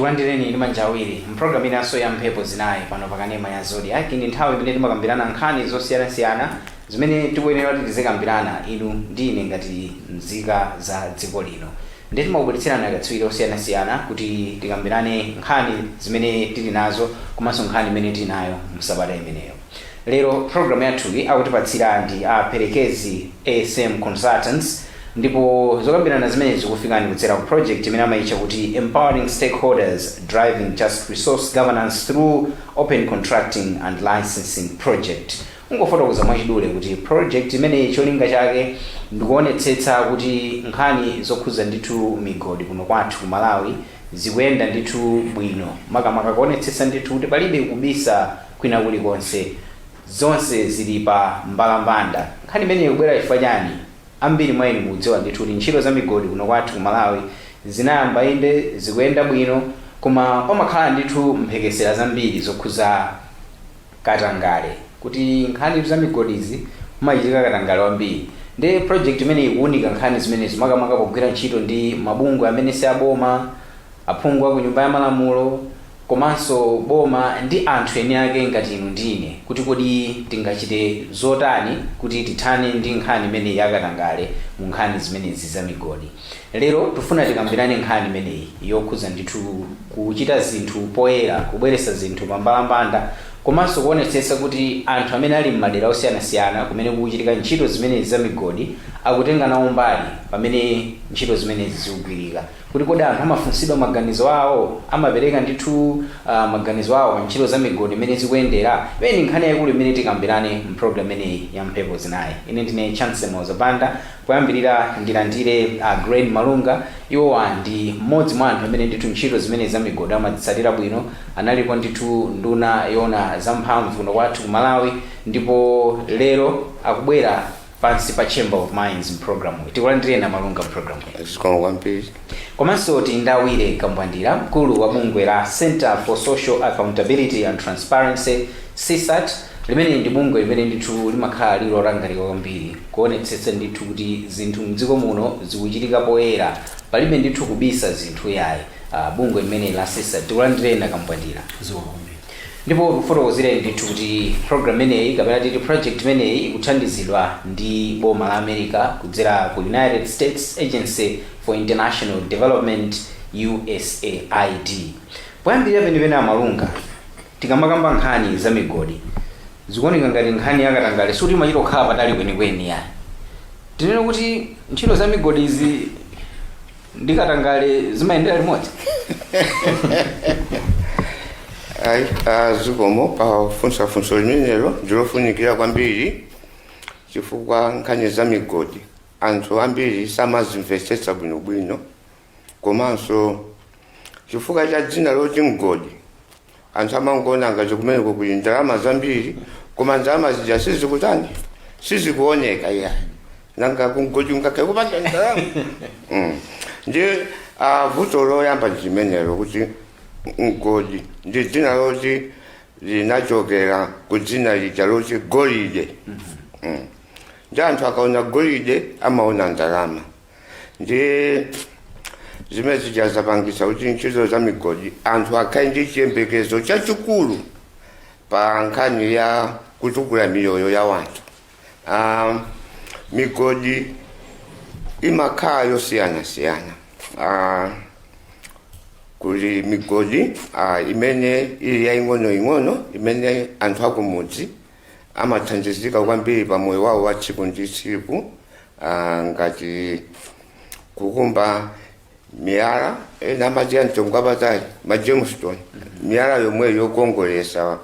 Tikulandireni ndi manja awiri mpulogalamu inanso ya Mphepo Zinayi pano pakanema ya Zodiak. Ndi nthawi imene timakambirana nkhani zosiyanasiyana zimene tikuyenera kuti tizikambirana inu ndi ine ngati nzika za dziko lino. Ndi timakubweretserani akatswiri osiyanasiyana kuti tikambirane nkhani zimene tili nazo komanso nkhani imene tili nayo msabata imeneyo. Lero programu yathuyi akutipatsira ndi a Perekezi ASM Consultants, ndipo zokambirana zimene zikufikani kudzera ku project imene amayitcha kuti Empowering Stakeholders Driving Just Resource Governance Through Open Contracting and Licensing Project. Ungofotokoza mwachidule kuti project imeneyi cholinga chake ndikuonetsetsa kuti nkhani zokhuza ndithu migodi kuno kwathu ku Malawi zikuyenda ndithu bwino, makamaka kuonetsetsa ndithu kuti palibe kubisa kwina kulikonse, zonse zili pa mbalambanda. Nkhani imeneyi ikubwera chifukwa chani? Ambiri mwa inu mukudziwa ndithu kuti ntchito za migodi kuno kwathu ku Malawi zinayamba, inde, zikuyenda bwino, koma pamakhala ndithu mphekesera zambiri zokhuza katangale, kuti nkhani za migodizi mumachitika katangale wambiri. Ndi project imene ikuunika nkhani zimenezi, makamaka pogwira ntchito ndi mabungwe amene si aboma, aphungu aku Nyumba ya Malamulo, komanso boma ndi anthu eni ake ngati inu ndine, kuti kodi tingachite zotani kuti tithane ndi nkhani imeneyi yakatangale mu nkhani zimenezi za migodi. Lero tifuna tikambirane nkhani imeneyi yokhuza ndithu kuchita zinthu poyera, kubweretsa zinthu pambalambanda, komanso kuonetsetsa kuti anthu amene ali m'madera osiyanasiyana kumene kukuchitika ntchito zimenezi za migodi akutenga nawo mbali pamene ntchito zimenezi zikugwirika, kuti kodi anthu amafunsidwa maganizo awo, amapereka ndithu maganizo awo pa ntchito za migodi imene zikuyendera. Imene ndi nkhani yayikulu imene tikambirane mpulogalamu imeneyi ya Mphepo Zinayi. Ine ndine Chance Mozabanda. Poyambirira ndilandire Grain Malunga. Iwowa ndi mmodzi mwa anthu amene ndithu ntchito zimene za migodi amazitsatira bwino. Analiko ndithu nduna yoona zamphamvu kuno kwathu ku Malawi, ndipo lero akubwera pansi pa Chamber of Mines mpulogalamu. Tikulandireni Malunga mpulogalamu. Zikomo kwambiri. Komanso tindawire Kambwandira, mkulu wa bungwe la Center for Social Accountability and Transparency, CSAT, limene ndi bungwe limene ndithu limakhala lili lotanganidwa kwambiri kuonetsetsa ndithu kuti zinthu mdziko muno zikuchitika poyera, palibe ndithu kubisa zinthu yayi. Bungwe limene la CSAT, tikulandireni Kambwandira. Zikomo kwambiri. Ndipo kufotokozereni ndithu kuti program imeneyi, kapena titi project imeneyi, ikuthandizidwa ndi boma la America kudzera ku United States Agency for International Development, USAID. Poyambirira penipeni, Amalunga, tikamakamba nkhani za migodi zikuoneka ngati nkhani yakatangale suti imachita kukhala patali kwenikweni yayi. Tinene kuti ntchito za migodi izi ndi katangale zimayendera limodzi? Ayi, zikomo pafunsa funso limenelo. Ndilofunikira kwambiri chifukwa nkhani za migodi anthu ambiri samazimvetsetsa bwinobwino, komanso chifukwa cha dzina loti mgodi anthu amangoona ngati kumeneko kuli ndalama zambiri, koma ndalama zija sizikutani, sizikuoneka iya. Nanga kumgodi ungakhale kupanda ndalama? Ndi vuto loyamba ndi limenelo, kuti mgodi ndi dzina loti linachokera ku dzina lija loti golide. Ndi anthu akaona golide amaona ndalama. Ndi zimene zija zapangisa kuti ntchito za migodi anthu akhale ndi chiyembekezo chachikulu pa nkhani ya kutukula miyoyo ya wanthu. Migodi imakhala yosiyanasiyana. Kuli migodi imene ili yaing'onoing'ono imene anthu akumudzi amathandizika kwambiri pa moyo wawo wa tsiku ndi tsiku, ngati kukumba miyala ena amati ya mtengo wapatali, ma gemstone, miyala yomwe yokongolesa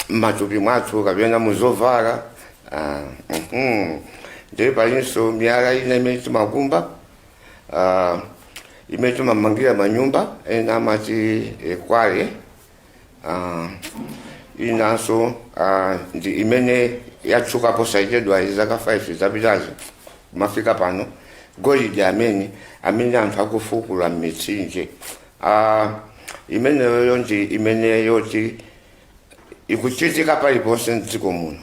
m'matupi mwathu kapena muzovala. Ndiye palinso miyala ina imene timakumba imene timamangira manyumba, ena amati quarry. Inanso ndi imene yatchuka posachedwa, zaka 5 zapitazo mafika pano, golide amene anthu akufukula m'mitsinje. Imeneyoyo ndi imene yoti ikuchitika paliponse mdziko muno.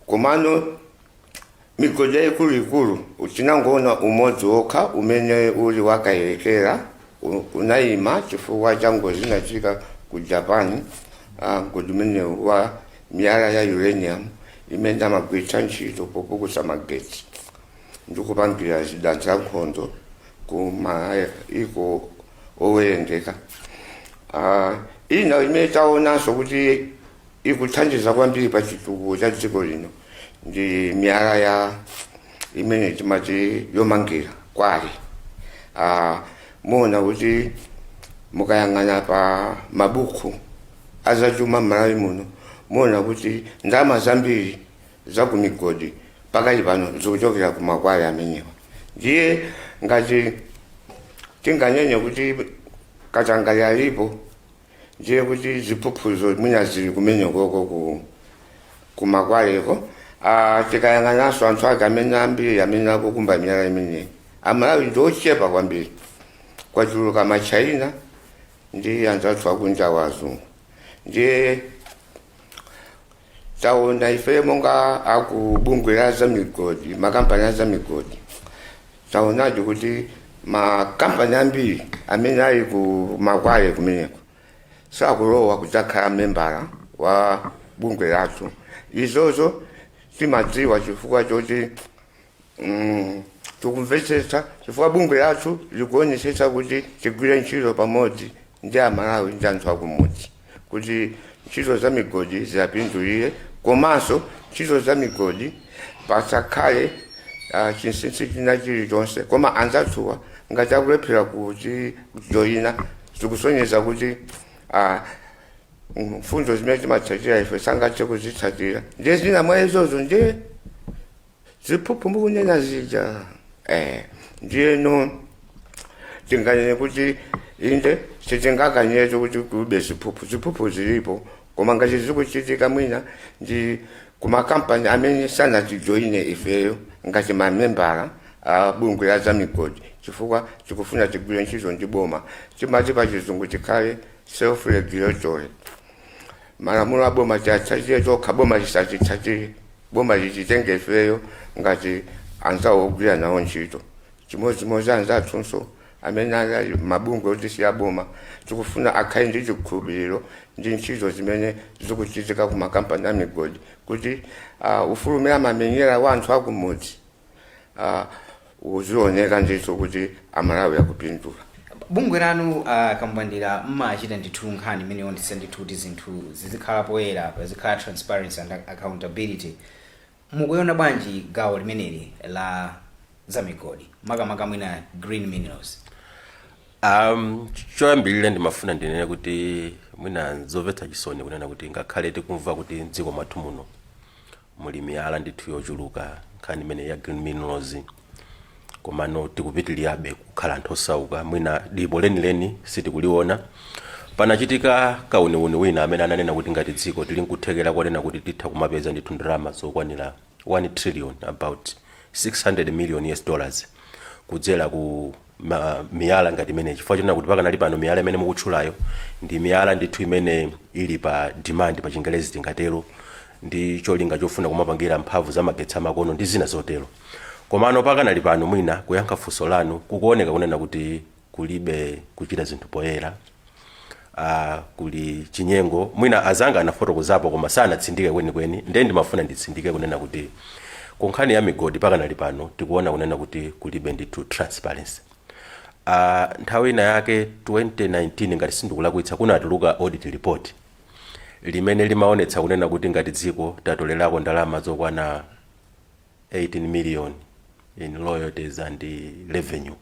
Komano migodi yaikuluikulu tinangoona umodzi wokha umene uli wa Kayelekera. Unayima chifukwa cha ngozi inachitika ku Japan. Mgodi umenewu wa miyala ya uranium imene amagwiritsa ntchito popukusa magetsi ndikupangira zida za nkhondo ku maiko owerengeka. Ina imene taonanso kuti ikuthandiza kwambiri pa chitukuko cha dziko lino ndi miyala ya imene timati yomangira quarry. Muona kuti mukayang'ana pa mabuku azachuma m'Malawi muno, muona kuti ndalama zambiri za ku migodi pakali pano zikuchokera ku ma quarry amenewa. Ndiye ngati tinganene kuti katangale alipo, ndiye kuti ziphuphuzo mwina zili kumenekoko ku ma quarry ko. Tikayang'ananso anthu ake amene ambiri amene akukumba miyala imeneyi, Amalawi ndi ochepa kwambiri. Kwachuluka Machina ndi anzathu akunja wa azungu. Ndiye taona ife monga akubungwe la za migodi, makampani a za migodi, taonadi kuti makampani ambiri amene ali ku ma quarry kumeneko sakulowa kudzakhala membala wa bungwe lathu. Izozo timadziwa chifukwa choti tikumvetsetsa, chifukwa bungwe lathu likuonetsetsa kuti tigwire ntchito pamodzi ndi Amalawi ndi anthu akumudzi kuti ntchito za migodi ziyapindulire, komanso ntchito za migodi pasakhale chinsinsi china chilichonse. Koma anzathuwa ngati akulephera kuti joyina, zikusonyeza kuti mfundo zimene timatsatira ife sangathe kuzitsatira. Ndiye zina mwa izozo ndiye ziphuphu mukunena zija. Ndiyeno tinganene kuti inde, sitingakanyetu kuti kulibe ziphuphu. Ziphuphu zilipo, koma ngati zikuchitika mwina ndi kumakampani amene sanatijoyine ifeyo ngati mamembala a bungwe la za migodi, chifukwa tikufuna tigwire ntchito ndi boma. Timati pa Chizungu tikhale self regulatory. Malamulo a boma tiyatsatire tokha, boma lisatitsatire. Boma lititenge ifeyo ngati anzawo ogwira nawo ntchito chimodzimodzi. Anzathunso amene ali mabungwe oti si aboma, tikufuna akhale ndi chikhulupiriro ndi ntchito zimene zikuchitika ku makampani a migodi, kuti ufulu umene amamenyera wa anthu akumudzi uzioneka ndithu kuti Amalawi akupindula. Bungwe lanu, Kambwandira, mmachita ndithu nkhani imene yonetsa ndithu kuti zinthu zizikhala poyera, pazikhala transparency and accountability. Mukuiona bwanji gawo limeneli la za migodi, makamaka mwina green minerals? Choyambirira ndimafuna ndinene kuti mwina zomvetsa chisoni kunena kuti ngakhale tikumva kuti mdziko mwathu muno muli miyala ndithu yochuluka, nkhani imene ya green minerals, komano tikupitirirabe kukhala anthu osauka. Mwina dipo lenileni sitikuliona. Panachitika kauniuni wina amene ananena kuti ngati dziko tili nkuthekera konena kuti titha kumapeza ndithu ndalama zokwanira 1 trillion, about 600 million US dollars, kudzera ku miyala ngati imeneyi, chifukwa chonena kuti pakanali pano miyala imene mukutchulayo ndi miyala ndithu imene ili pa demand, pa Chingerezi tingatero, ndi cholinga chofuna kumapangira mphamvu za magetsi amakono ndi zina zotero. Komano pakanali pano, mwina kuyankha funso lanu, kukuoneka kunena kuti kulibe kuchita zinthu poyera, kuli chinyengo. Mwina azanga anafotokozapo koma sanatsindike kwenikweni, ndiye ndimafuna nditsindike kunena kuti ku nkhani ya migodi pakanali pano tikuona kunena kuti kulibe ndithu transparency. Nthawi ina yake 2019, ngati sindikulakwitsa, kunatuluka audit report limene limaonetsa kunena kuti ngati dziko tatolerako ndalama zokwana 18 million in royalties and revenue.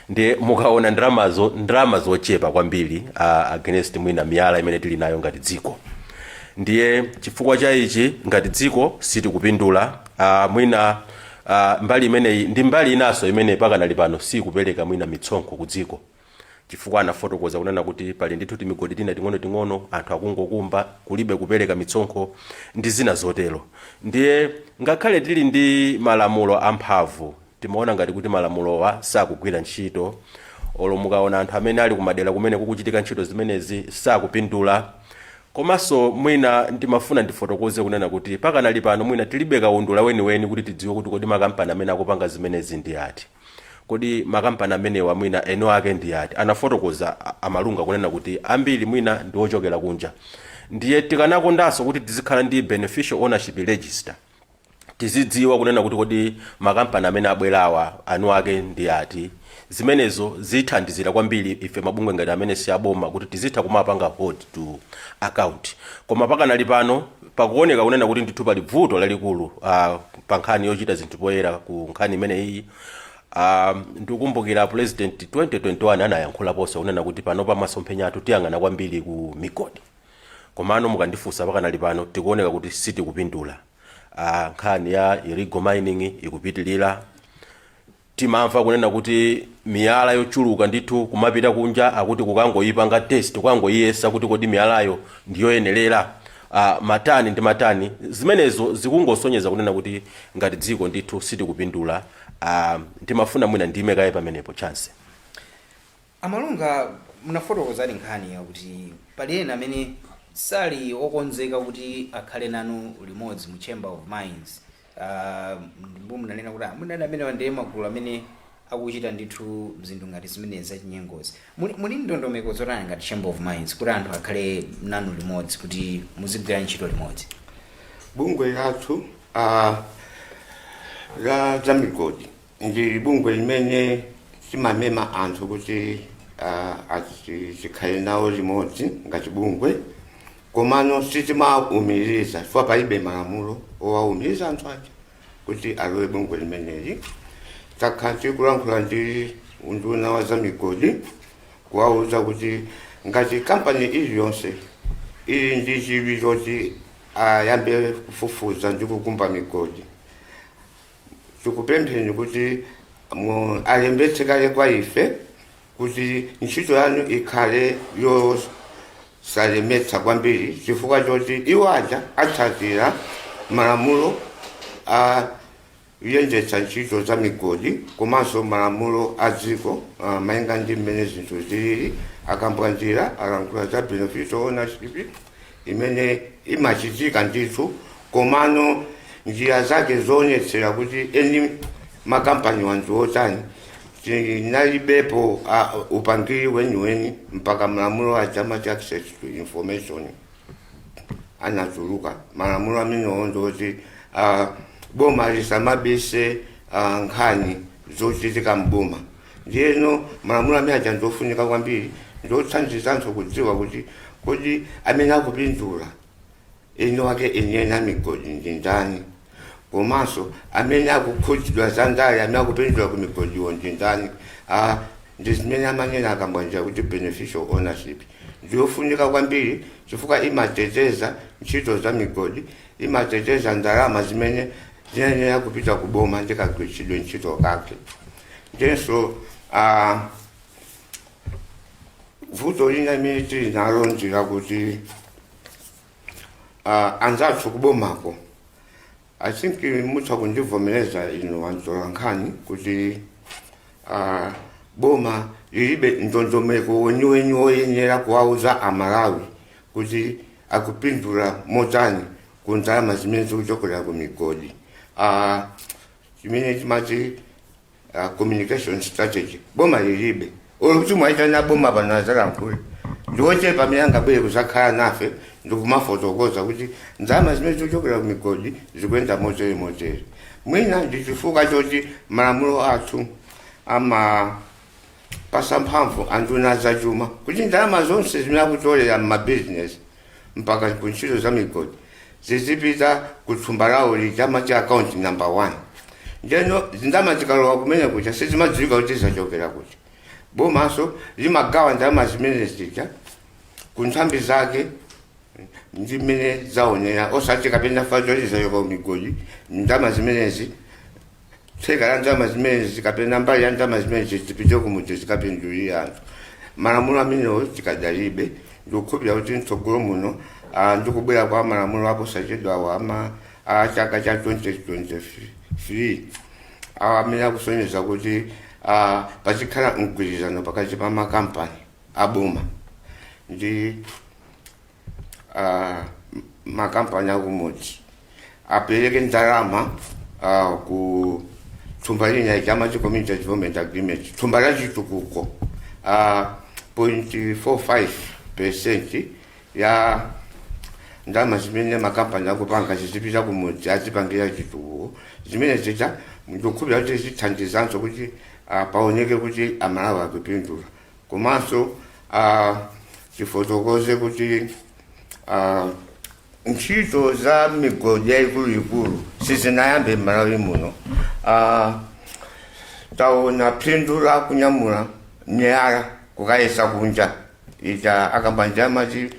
Ndiye mukaona ndalamazo, ndalama zochepa kwambiri against mwina miyala imene tili nayo ngati dziko. Ndiye chifukwa cha ichi ngati dziko sitikupindula. Mwina mbali imeneyi ndi mbali inanso imene pakanali pano sikupereka mwina mitsonkho ku dziko, chifukwa anafotokoza kunena kuti pali ndithu timigodi tina ting'onoting'ono anthu akungokumba, kulibe kupereka mitsonkho ndi zina zotero. Ndiye ngakhale tili ndi malamulo amphamvu, timaona ngati kuti malamulowa sakugwira ntchito. Olo mukaona anthu amene ali kumadera kumene kukuchitika ntchito zimenezi sakupindula. Komanso mwina ndimafuna ndifotokoze kunena kuti pakanali pano mwina tilibe kaundula weniweni kuti tidziwe kuti kodi makampani amene akupanga zimenezi ndi ati. Kodi makampani amenewa mwina eno ake ndi ati? Anafotokoza amalunga kunena kuti ambiri mwina ndi ochokera kunja. Ndiye tikanakondanso kuti tizikhala ndi beneficial ownership register, tizidziwa kunena kuti kodi makampani amene abwerawa anu ake ndi ati. Zimenezo zithandizira kwambiri ife mabungwe ngati amene si aboma kuti tizitha kumapanga hold to account. Koma pakanali pano pakuoneka kunena kuti ndithu pali vuto lalikulu pa nkhani yochita zinthu poyera ku nkhani imeneyi. Ndikukumbukira President 2021 anayankhulaponso kunena kuti pano pa masomphenya athu tiyang'ana kwambiri ku migodi, komano mukandifunsa, pakanali pano tikuoneka kuti sitikupindula. Nkhani ya illegal mining ikupitilira. Timamva kunena kuti miyala yochuluka ndithu kumapita kunja, akuti kukangoyipanga test, kukangoyiyesa kuti kodi miyalayo ndiyoyenerera, matani ndi matani. Zimenezo zikungosonyeza kunena kuti ngati dziko ndithu sitikupindula. Ndimafuna mwina ndime kaye pamenepo, Chance. Amalunga, munafotokozani nkhani yakuti pali ena amene sali okonzeka kuti akhale nanu limodzi mu Chamber of Mines. Ndipo munanena kuti munali amene ndiye magulu amene akuchita ndithu zinthu ngati zimenezi zachinyengozi. Muli ndondomeko zotani ngati Chamber of Mines kuti anthu akhale nanu limodzi, kuti muzigwira ntchito limodzi? Bungwe lathu la zamigodi ndi bungwe limene timamema anthu kuti tikhale nawo limodzi ngati bungwe, komano sitimawumiriza chifukwa palibe malamulo owawumiriza anthu aja kuti alowe bungwe limeneli. Takhala tikulankhula ndi unduna wa zamigodi kuwauza kuti ngati kampani iliyonse ili ndi chidwi choti ayambe kufufuza ndi kukumba migodi, tikupempheni kuti alembetse kale kwa ife kuti ntchito yanu ikhale yosalemetsa kwambiri, chifukwa choti iwo aja atsatira malamulo a kuyendetsa ntchito za migodi komanso malamulo a dziko, malinga ndi mmene zinthu zilili. Akambwanjira alankhula za beneficial ownership imene imachitika ndithu, komano njira zake zoonetsera kuti eni makampani wanthu otani tinalibepo upangiri weniweni mpaka malamulo aja amati Access to Information anatuluka. Malamulo amenewo ndoti boma lisamabise nkhani zochitika mboma. Ndiyeno malamulo amene aja ndofunika kwambiri, ndothandiza anthu kudziwa kuti kodi amene akupindula eni wake enieni amigodi ndi ndani, komanso amene akukhudzidwa za ndale amene akupindula ku migodiwo ndi ndani. Ndi zimene amanena akambwanjira kuti beneficial ownership ndiyofunika kwambiri chifukwa imateteza ntchito za migodi, imateteza ndalama zimene zinayenera kupita ku boma ndikagwiritsidwe ntchito kake. Ndiyenso vuto lina limene tili nalo ndilakuti anzathu kubomako, I think mutha kundivomereza inu antolankhani kuti boma lilibe ndondomeko weniweni woyenera kuwauza Amalawi kuti akupindula motani ku ndalama zimene zikuchokera ku migodi, chimene timati communication strategy boma lilibe. Olo kuti mwaitana boma pano azalankhule, ndiwochepa amene angabwere kuzakhala nafe ndikumafotokoza kuti ndalama zimene zikuchokera ku migodi zikuyenda motere motere. Mwina ndi chifukwa choti malamulo athu amapasa mphamvu anduna zachuma kuti ndalama zonse zimene akutolera m'mabizinesi mpaka ku ntchito za migodi zizipita ku thumba lawo lija amati account number one. Ndeno ndalama zikalowa kumene kuja sizimadziwika kuti zachokera kuti. Bomaso limagawa ndalama zimene zija ku nthambi zake ndi mmene zaonera, osati kapena fachoti zachoka ku migodi, ndalama zimenezi, theka la ndalama zimenezi kapena mbali ya ndalama zimenezi zipite kumudzi zikapindulire anthu. Malamulo amenewo tikadalibe. Ndikukhulupirira kuti mtsogolo muno, ndikubwera kwa malamulo aposachedwawo ama a chaka cha 2023 awa amene akusonyeza kuti pazikhala mgwirizano pakati pa makampani aboma ndi makampani akumudzi, apereke ndalama ku Thumba lina ija amati Community Development Agreement, thumba la chitukuko, 0.45% ya ndalama zimene makampani akupanga zizipita kumudzi, azipangira chitukuko. Zimene zija ndikukhulupirira kuti zithandizanso kuti paoneke kuti Amalawi akupindula. Komanso tifotokoze kuti ntchito za migodi yayikuluikulu sizinayambe m'Malawi muno. Taona phindu la kunyamula miyala kukayesa kunja ija, akambanja amati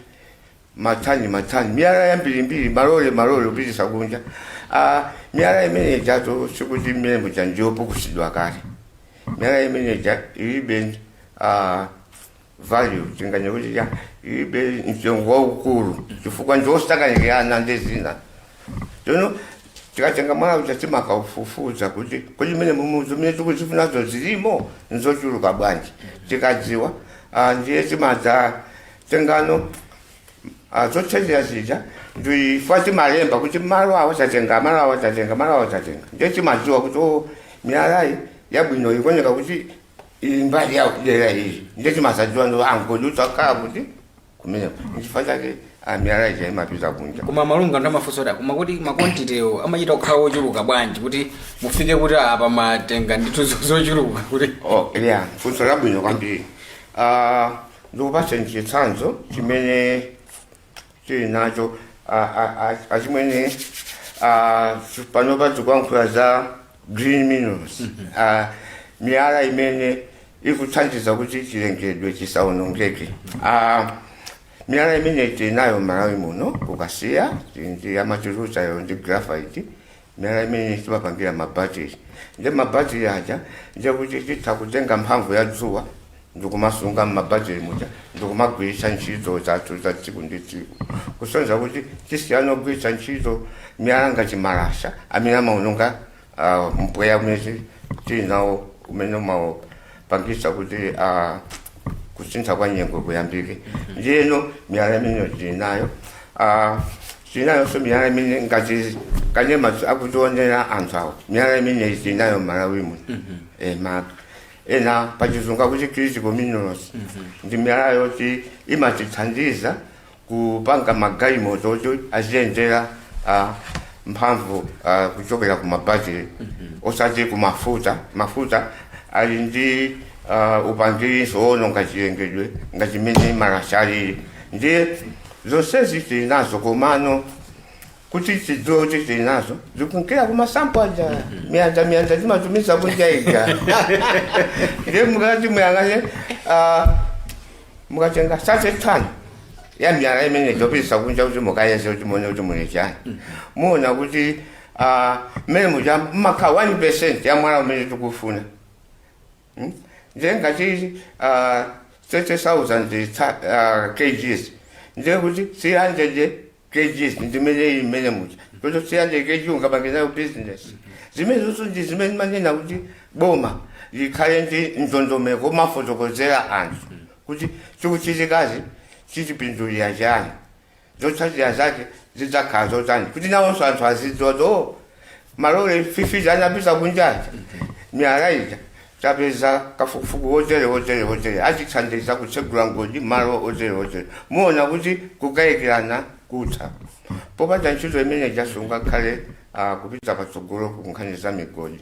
matani matani, miyala yambirimbiri, malole malole kupitisa kunja. Miyala imene ijato sikuti mmene muja ndiyopukusidwa kale. Miyala imene ija ilibe value, tinganye kuti ya ilibe mtengo waukulu chifukwa ndiosakanikirana ndi zina. Tsono tikatenga mwala uja timakaufufuza kuti kodi mmene mumu zimene tikuzifunazo zilimo, nzochuluka bwanji? Tikadziwa, ndiye timadza tengano zotsatira zija. Ndifa timalemba kuti malo awo tatenga, malo awo tatenga, malo awo tatenga. Ndiye timadziwa kuti o miyalayi yabwino ikuoneka kuti ili mbali ya dera ili. Ndiye timasadziwa ndo angodi utakhala kuti kumeneko. Nchifukwa chake miyala ija imapita kunja. Koma Malunga, ndo amafunsa kuti koma kuti ma quantitywo amachita kukhala ochuluka bwanji kuti mufike kuti apa matenga ndithu zochuluka kuti? Oh, yeah, funso labwino kwambiri. Ndikupatse chitsanzo chimene tili nacho. Achimwene, panopa tikuyankhula za green minerals, miyala imene ikuthandiza kuti chilengedwe chisaonongeke. Miyala imene tili nayo Malawi muno, kukasiya ndi amachuluchayo ndi graphite. Miyala imene timapangira mabatiri, ndi mabatiri aja ndiye kuti titha kutenga mphamvu ya dzuwa ndikumasunga mmabatiri muja, ndikumagwiritsa ntchito zathu za tsiku ndi tsiku, kusonyeza kuti tisiyana kugwiritsa ntchito miyala ngati malasha amene amaononga mpweya umene tili nawo, umene umapangitsa kuti kusintha kwa nyengo kuyambike. Ndiyeno miyala imeneyo tili nayo. Tili nayonso miyala imene ngati kanema akutionera anthu awo. Miyala imene tili nayo Malawi muno, ma ena pachizungu akuti critical minerals, ndi miyala yoti imatithandiza kupanga magalimoto oti aziyendera mphamvu kuchokera ku mabatiri, osati ku mafuta. Mafuta ali ndi upangirinso wononga chilengedwe ngati mmene malasha alili. Ndiye zonsezi tili nazo, komano kuti tidziwe kuti tili nazo zikunkira kuma sample aja, miyanda miyanda timatumiza kunja ija. Ndiye mukati muyang'ane, mukatenga 30 ton ya miyala imene topitisa kunja kuti mukayeze kuti muone kuti muli chani, muona kuti mmene muja mmakhala 1% ya mwala umene tikufuna. Ndiye ngati 30,000 kgs, ndiye kuti 300 kgs ndimene ili mmene muja. Kuti 300 kg ungapange nayo business? Zimene zonso ndi zimene manena kuti boma likhale ndi ndondomeko mafotokozera anthu kuti chikuchitikazi chichipindulira chani, zotsatira zake zidzakhala zotani, kuti nawonso anthu azidziwa kuti oh, malole 50 anapita kunjaja, miyala ija tapeza kafukufuku wotere wotere wotere achithandiza kutsegula mgodi malo otere otere. Muona kuti kukayikirana kutha. Popanda ntchito imene ijasunga khale kupita patsogolo ku nkhani za migodi.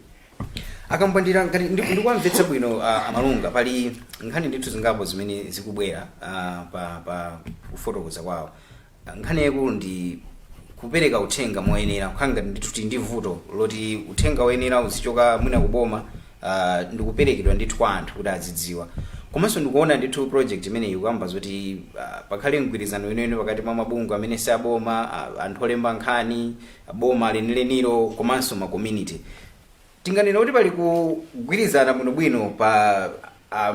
Akambwandira, ngati ndikwamvetsa bwino Amalunga, pali nkhani ndithu zingapo zimene zikubwera pa kufotokoza kwawo. Nkhani yaikulu ndi kupereka uthenga moyenera, kukhala ngati ndithu tili ndi vuto loti uthenga woyenera uzichoka mwina kuboma ndikuperekedwa ndithu kwa anthu kuti azidziwa. Komanso ndikuona ndithu project imeneyi ikuyamba zoti pakhale mgwirizano weniweni pakati mwa mabungwe amene si aboma, anthu olemba nkhani, boma lenilenilo komanso ma community. Tinganena kuti pali kugwirizana bwinobwino pa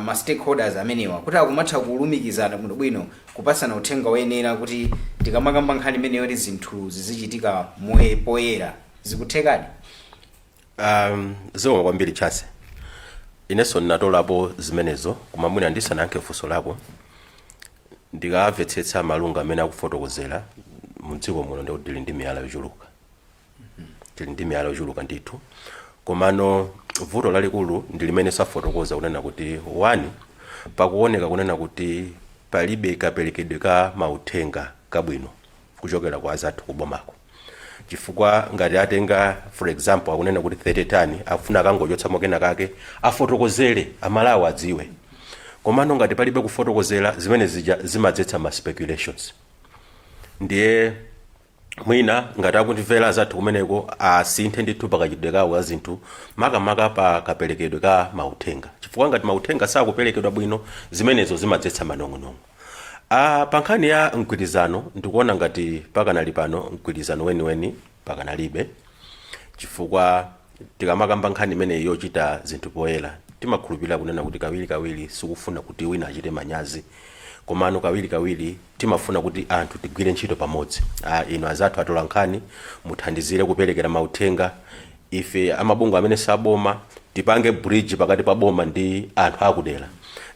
ma stakeholders amenewa, kuti akumatha kulumikizana bwinobwino, kupasana uthenga woyenera, kuti tikamakamba nkhani imeneyo kuti zinthu zizichitika poyera, zikuthekadi? Zikomo kwambiri, Chance. Inenso ndinatolapo zimenezo, koma mwina ndisanayankhe funso lako, ndikamvetsetsa Malunga amene akufotokozera, mudziko muno ndikuti tili ndi miyala yochuluka, tili ndi miyala yochuluka ndithu, komano Vuto lalikulu ndi limene safotokoza kunena kuti, one, pakuoneka kunena kuti palibe kaperekedwe ka mauthenga kabwino kuchokera kwa azathu kubomako, chifukwa ngati atenga, for example, akunena kuti 30 tani afuna akangochotsamo kena kake, afotokozere Amalawi adziwe. Komano ngati palibe kufotokozera, zimene zija zimadzetsa ma speculations. Ndiye mwina ngati akundimvera azathu kumeneko, asinthe ndithu pakachitidwe kawo ka zinthu, makamaka pa kaperekedwe ka mauthenga, chifukwa ngati mauthenga sakuperekedwa bwino, zimenezo zimadzetsa manong'onong'o. Pa nkhani ya mgwirizano, ndikuona ngati pakanali pano mgwirizano weniweni pakanalibe, chifukwa tikamakamba nkhani imeneyi yochita zinthu poyera, timakhulupirira kunena kuti kawirikawiri sikufuna kuti wina achite manyazi, komano kawirikawiri timafuna kuti anthu tigwire ntchito pamodzi. Inu azathu atola nkhani muthandizire kuperekera mauthenga, ife amabungwe amene saboma tipange bridge pakati pa boma ndi anthu akudera,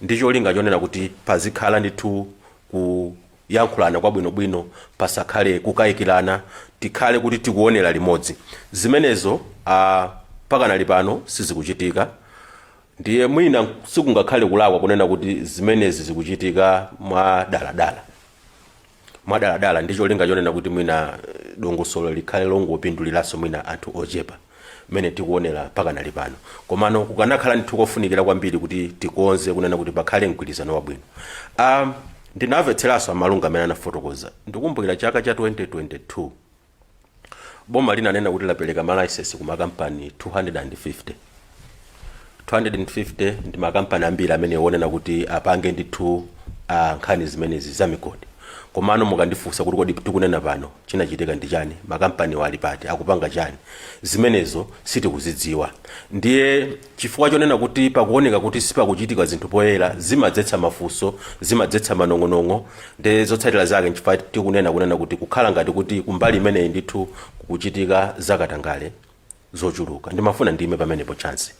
ndi cholinga chonena kuti pazikhala ndithu kuyankhulana kwabwinobwino, pasakhale kukayikirana, tikhale kuti tikuonera limodzi. Zimenezo pakanali pano sizikuchitika. Ndiye mwina sikungakhale kulakwa kunena kuti zimenezi zikuchitika mwadaladala, mwadaladala, ndi cholinga chonena kuti mwina dongosolo likhale longopinduliranso mwina anthu ochepa, mmene tikuonera pakanali pano. Komano kukanakhala ndithu kofunikira kwambiri kuti tikonze kunena kuti pakhale mgwirizano wabwino. Ndinamvetseranso amalunga amene anafotokoza. Ndikumbukira chaka cha 2022 boma linanena kuti lapereka malaisensi ku makampani 250. 250 ndi makampani ambiri amene onena kuti apange ndithu nkhani zimenezi za migodi. Komano mukandifunsa kuti kodi tikunena pano chinachitika ndi chani, makampani ali pati, akupanga chani, zimenezo sitikuzidziwa. Ndiye chifukwa chonena kuti pakuoneka kuti sipakuchitika zinthu poyera, zimadzetsa mafunso, zimadzetsa manong'onong'o. Ndi zotsatira zake nchifukwa tikunena kunena kuti kukhala ngati kuti kumbali imeneyi ndithu kukuchitika zakatangale zochuluka. Ndimafuna ndime pamenepo, Chance.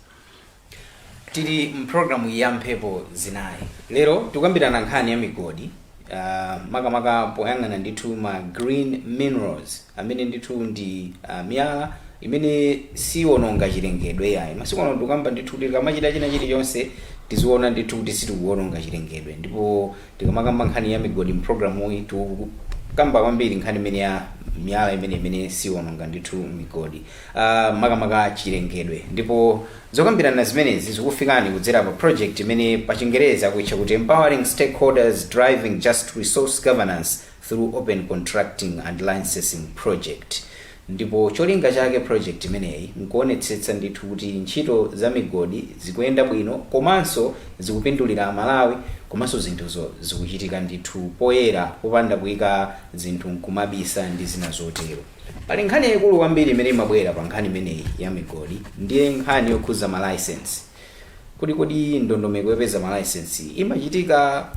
Tili mpulogalamu ya Mphepo Zinayi. Lero tikukambirana nkhani ya migodi, makamaka poyang'ana ndithu ma green minerals, amene ndithu ndi miyala imene siwononga chilengedwe yayi. Masiku ano tikukamba ndithu kuti tikamachita china chilichonse tiziona ndithu kuti sitikuwononga chilengedwe, ndipo tikamakamba nkhani ya migodi mpulogalamu iyi, tikukamba kwambiri nkhani imene ya miyala imene siwononga ndithu migodi, makamaka chilengedwe. Ndipo zokambirana zimenezi zikufikani kudzera pa project imene pa Chingerezi akuitcha kuti Empowering Stakeholders Driving Just Resource Governance Through Open Contracting and Licensing Project. Ndipo cholinga chake project imeneyi nkuonetsetsa ndithu kuti ntchito za migodi zikuyenda bwino, komanso zikupindulira Amalawi, komanso zinthuzo zikuchitika ndithu poyera, popanda kuyika zinthu nkumabisa ndi zina zotero. Pali nkhani yayikulu kwambiri imene imabwera pa nkhani imeneyi ya migodi, ndiye nkhani yokhuza ma license, kuti kodi ndondomeko yopeza ma license imachitika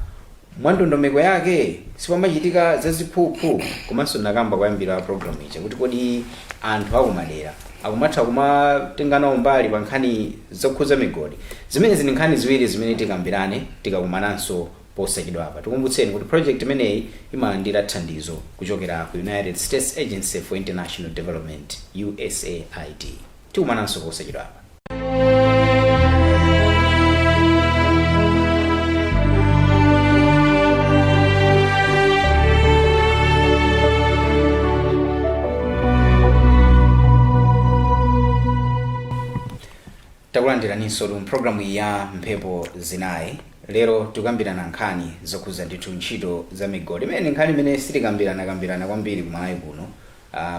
mwa ndondomeko yake, sipamachitika zaziphuphu? Komanso nakamba kuyambira program ija kuti kodi anthu akumadera akumatha kumatenga nawo mbali pa nkhani zokhuza migodi? Zimenezi ndi nkhani ziwiri zimene tikambirane tikakumananso posachedwapa. Tikumbutseni kuti project imeneyi imalandira thandizo kuchokera ku United States Agency for International Development, USAID. Tikumananso posachedwapa. Takulandiraninso tu mpulogalamu iyi ya Mphepo Zinayi. Lero tikukambirana nkhani zokhuza ndithu ntchito za migodi, imene ndi nkhani imene sitikambirana kambirana kwambiri kumalawi kuno,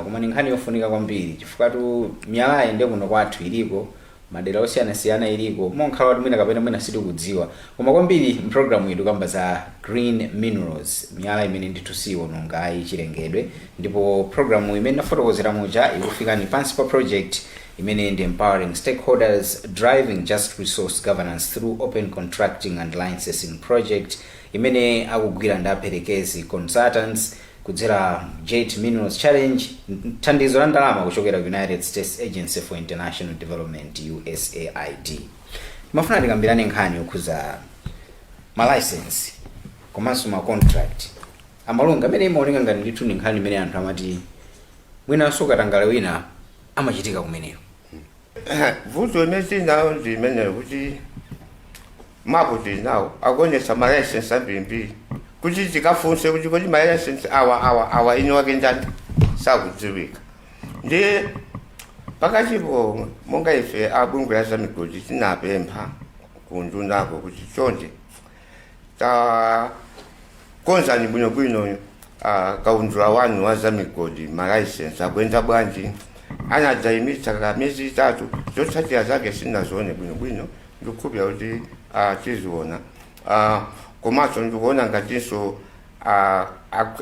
koma ndi nkhani yofunika kwambiri, chifukwa tu miyalayi ndiye kuno kwathu iliko, madera osiyanasiyana iliko, monkhala wati mwina kapena mwina sitikudziwa. Koma kwambiri mpulogalamu iyi tikukamba za green minerals, miyala imene ndithu siwononga ayi chilengedwe. Ndipo programu imene nafotokozera muja ikufikani pansi pa project imene ndi Empowering Stakeholders Driving Just Resource Governance Through Open Contracting and Licensing Project, imene akugwira ndi Aperekezi Consultants kudzera Jet Minerals Challenge, thandizo la ndalama kuchokera ku United States Agency for International Development, USAID. Mafuna tikambirane nkhani yokhuza ma license komanso ma contract, amalunga, amene imaoneka ngati ndithu ndi nkhani imene anthu amati mwinanso katangale wina amachitika kumeneko. Vuto limene tinayo ndi limenelo, kuti mapu tinawo akuonetsa ma license ambirimbiri, kuti tikafunse kuti kodi ma license awa awa awa eni wake ndani, sakudziwika. Ndiye pakatipo monga ife abungwe la zamigodi tinapempha kundunako kuti chonde takonzani bwinobwino kaundula wanu wa zamigodi, ma license akuyenda bwanji. Anadzayimitsa ka miyezi 3, zotsatira zake sinazione bwinobwino, ndikukhulupirira kuti tiziona. Komanso ndikuona ngatinso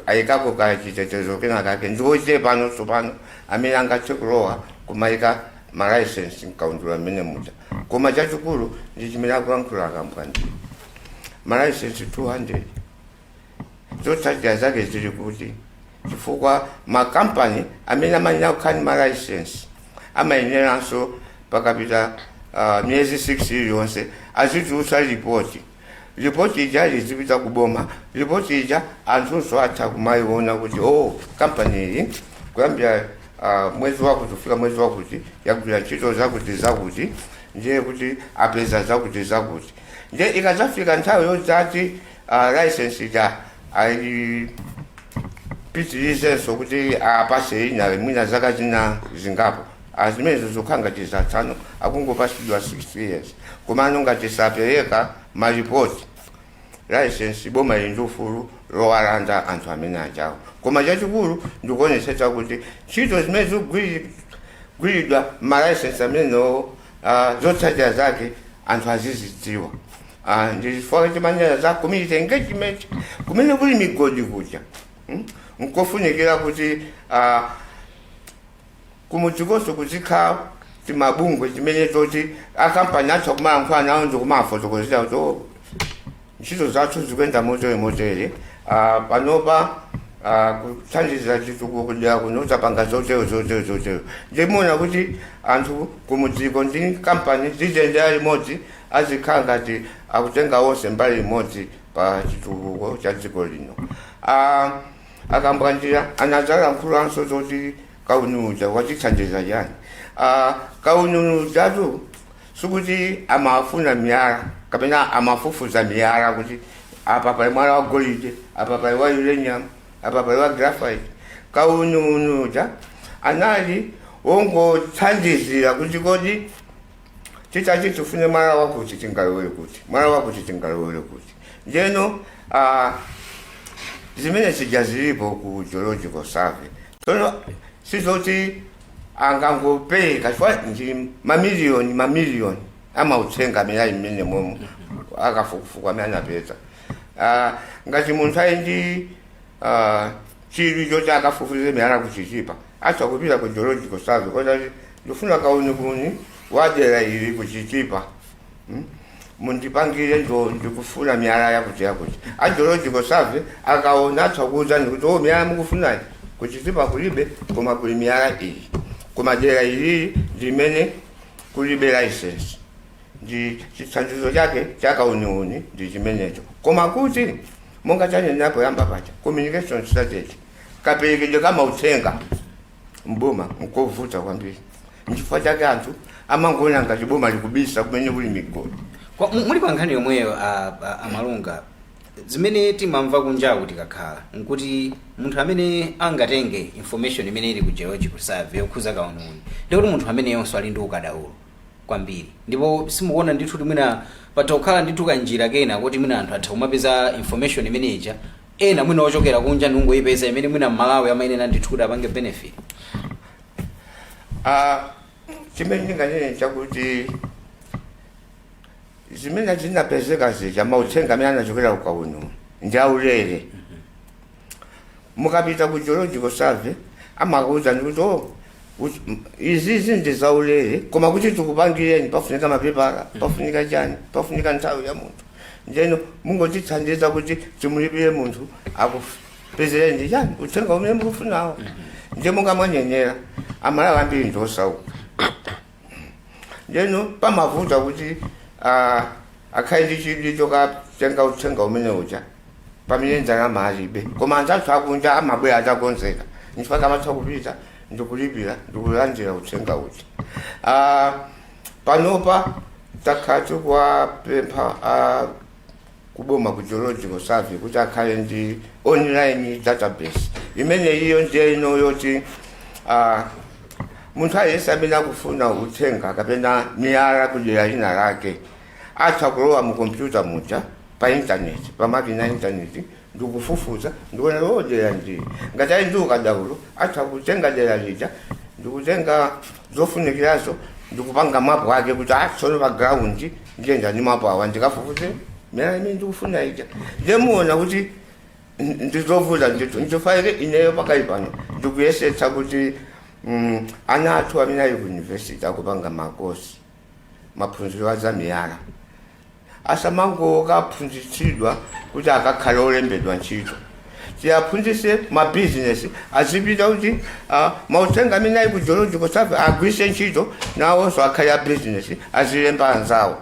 ayikako ka chitetezo kena kake, ndiochepa pano tsopano amene angathe kulowa kumayika ma license mkaundula mmene muja. Koma chachikulu ndi chimene akulankhula akambwandira, ma license 200, zotsatira zake zili kuti? Chifukwa makampani amene amayenera kukhala ndi ma license amayeneranso pakapita miyezi 6 iliyonse azitulutsa ripoti. Ripoti ija lizipita kuboma. Ripoti ija anthunso atha kumayiona kuti, oh, kampani iyi kuyambira mwezi wakuti kufika mwezi wakuti yagwira ntchito zakuti zakuti, ndiye kuti apeza zakuti zakuti. Ndiye ikadzafika nthawi yodzati license ija ayipitirizenso kuti apase ina mwina zaka zina zingapo, azimenezo zikukhala ngati zatsano, akungopasidwa 6 years. Komano ngati sapereka maripoti, license boma ili ndi ufulu lowalanda anthu amene ajawo. Koma chachikulu ndikuonetsetsa kuti ntchito zimene zikugwiridwa ma license amenewo, zotsatira zake anthu azizidziwa. Ndi chifukwa chimanena za community engagement. Kumene kuli migodi kuja, Nkofunikira kuti kumudzikonso kuzikhala timabungwe timene toti akampani atha kumayankhula nawo ndikumafotokozera kuti, oh, ntchito zathu zikuyenda motere motere, panopa kuthandiza chitukuko kudera kuno tapanga zotero zotero zotero. Ndimuona kuti anthu kumudziko ndi kampani ziziyendera limodzi, azikhala ngati akutenga onse mbali imodzi pa chitukuko cha dziko lino. Akambwandira anadzalankhulaso zoti kaunuja wachithandiza chani. Kaunujatu sikuti amafuna miyala kapena amafufuza miyala kuti apa pali mwala wa golide, apa pali wa uranium, apa pali wa graphite. Kaununuja anali wongothandizira kuti kodi titati tifune mwala wakuti tingalowere kuti, mwala wakuti tingalowere kuti. Ndeno zimene zija zilipo ku Geological Survey. Tsono sizoti angangopereka, chifukwa ndi mamiliyoni mamiliyoni amauthenga amene ali mmene momwe akafukufuku amene anapeza. Ngati munthu ali ndi chidwi choti akafufuze miyala kuchitipa, atha kupita ku Geological Survey kotati ndifuna kauniuni wadera ili kuchitipa, Mundipangire, ndo ndikufuna miyala yakuti yakuti. A Geological Survey akaona atha kuwuzani kuti, oh, miyala mukufunayi kuchitipa kulibe, koma kuli miyala iyi, koma dera ilili limene kulibe license. Ndi chithandizo chake cha kauniuni ndi chimenecho. Koma kuti monga chanena poyamba paja, communication strategy, kaperekedwe kamauthenga mboma nkovuta kwambiri. Nchifukwa chake anthu amangoona ngati boma likubisa kumene kuli migodi. Muli pa nkhani yomweyo, amalunga, zimene timamva kunjaku tikakhala nkuti munthu amene angatenge information imene ili ku Geological Survey yokhuza kauniuni, ndikuti munthu ameneyonso ali ndi ukadaulo kwambiri. Ndipo simukuona ndithu kuti mwina patha kukhala ndithu kanjira kena kuti mwina anthu atha kumapeza information imene ija, ena mwina ochokera kunja ndikungoyipeza, imene mwina mmalawi amayenera ndithu kuti apange benefit? Chimene ndinganene chakuti zimene zinapezeka zija, mauthenga amene anachokera kukauniuni ndi aulere. Mukapita ku Geological Survey amakuwuzani kuti, oh, izizi ndi zaulere, koma kuti tikupangireni pafunika mapepala, pafunika chani, pafunika nthawi ya munthu. Ndeno mungotithandiza kuti timulipire munthu akupezereni ndi chani, uthenga umene mukufunawo. Ndiye monga mwanenera, Amalawi ambiri ndi osauka. Ndeno pamavuta kuti akhale ndi chidwi chokatenga uthenga umene uja pamene ndalama alibe. Koma anzathu akunja amabwera atakonzeka, nchifukwa amatha kupita. Ndikulipira, ndikulandira uthenga uja. Panopa takhala tikuwapempha kuboma, ku Geological Survey, kuti akhale ndi online database imene iyo ndiye ino yoti munthu aliyense amene akufuna uthenga kapena miyala kudera lina lake atha kulowa mu kompyuta muja, pa internet, pa makina internet, ndikufufuza, ndikuona lo dera ndi ngati ali ndi ukadaulo, atha kutenga dera lija, ndikutenga zofunikirazo, ndikupanga mapu ake kuti ah, tsono pa ground ndiyenda ndi mapu awa, ndikafufuze miyala imene ndikufuna ija. Ndiye muona kuti ndizovuta ndithu. Nchifukwa ineyo pakali pano ndikuyesetsa kuti ana athu amene ali ku university akupanga makosi, maphunziro a zamiyala, asamangokaphunzitsidwa kuti akakhale olembedwa ntchito. Tiyaphunzitse mabizinesi, azipita kuti mauthenga amene ali ku Geological Survey agwiritse ntchito, nawonso akhale a bizinesi, azilemba anzawo.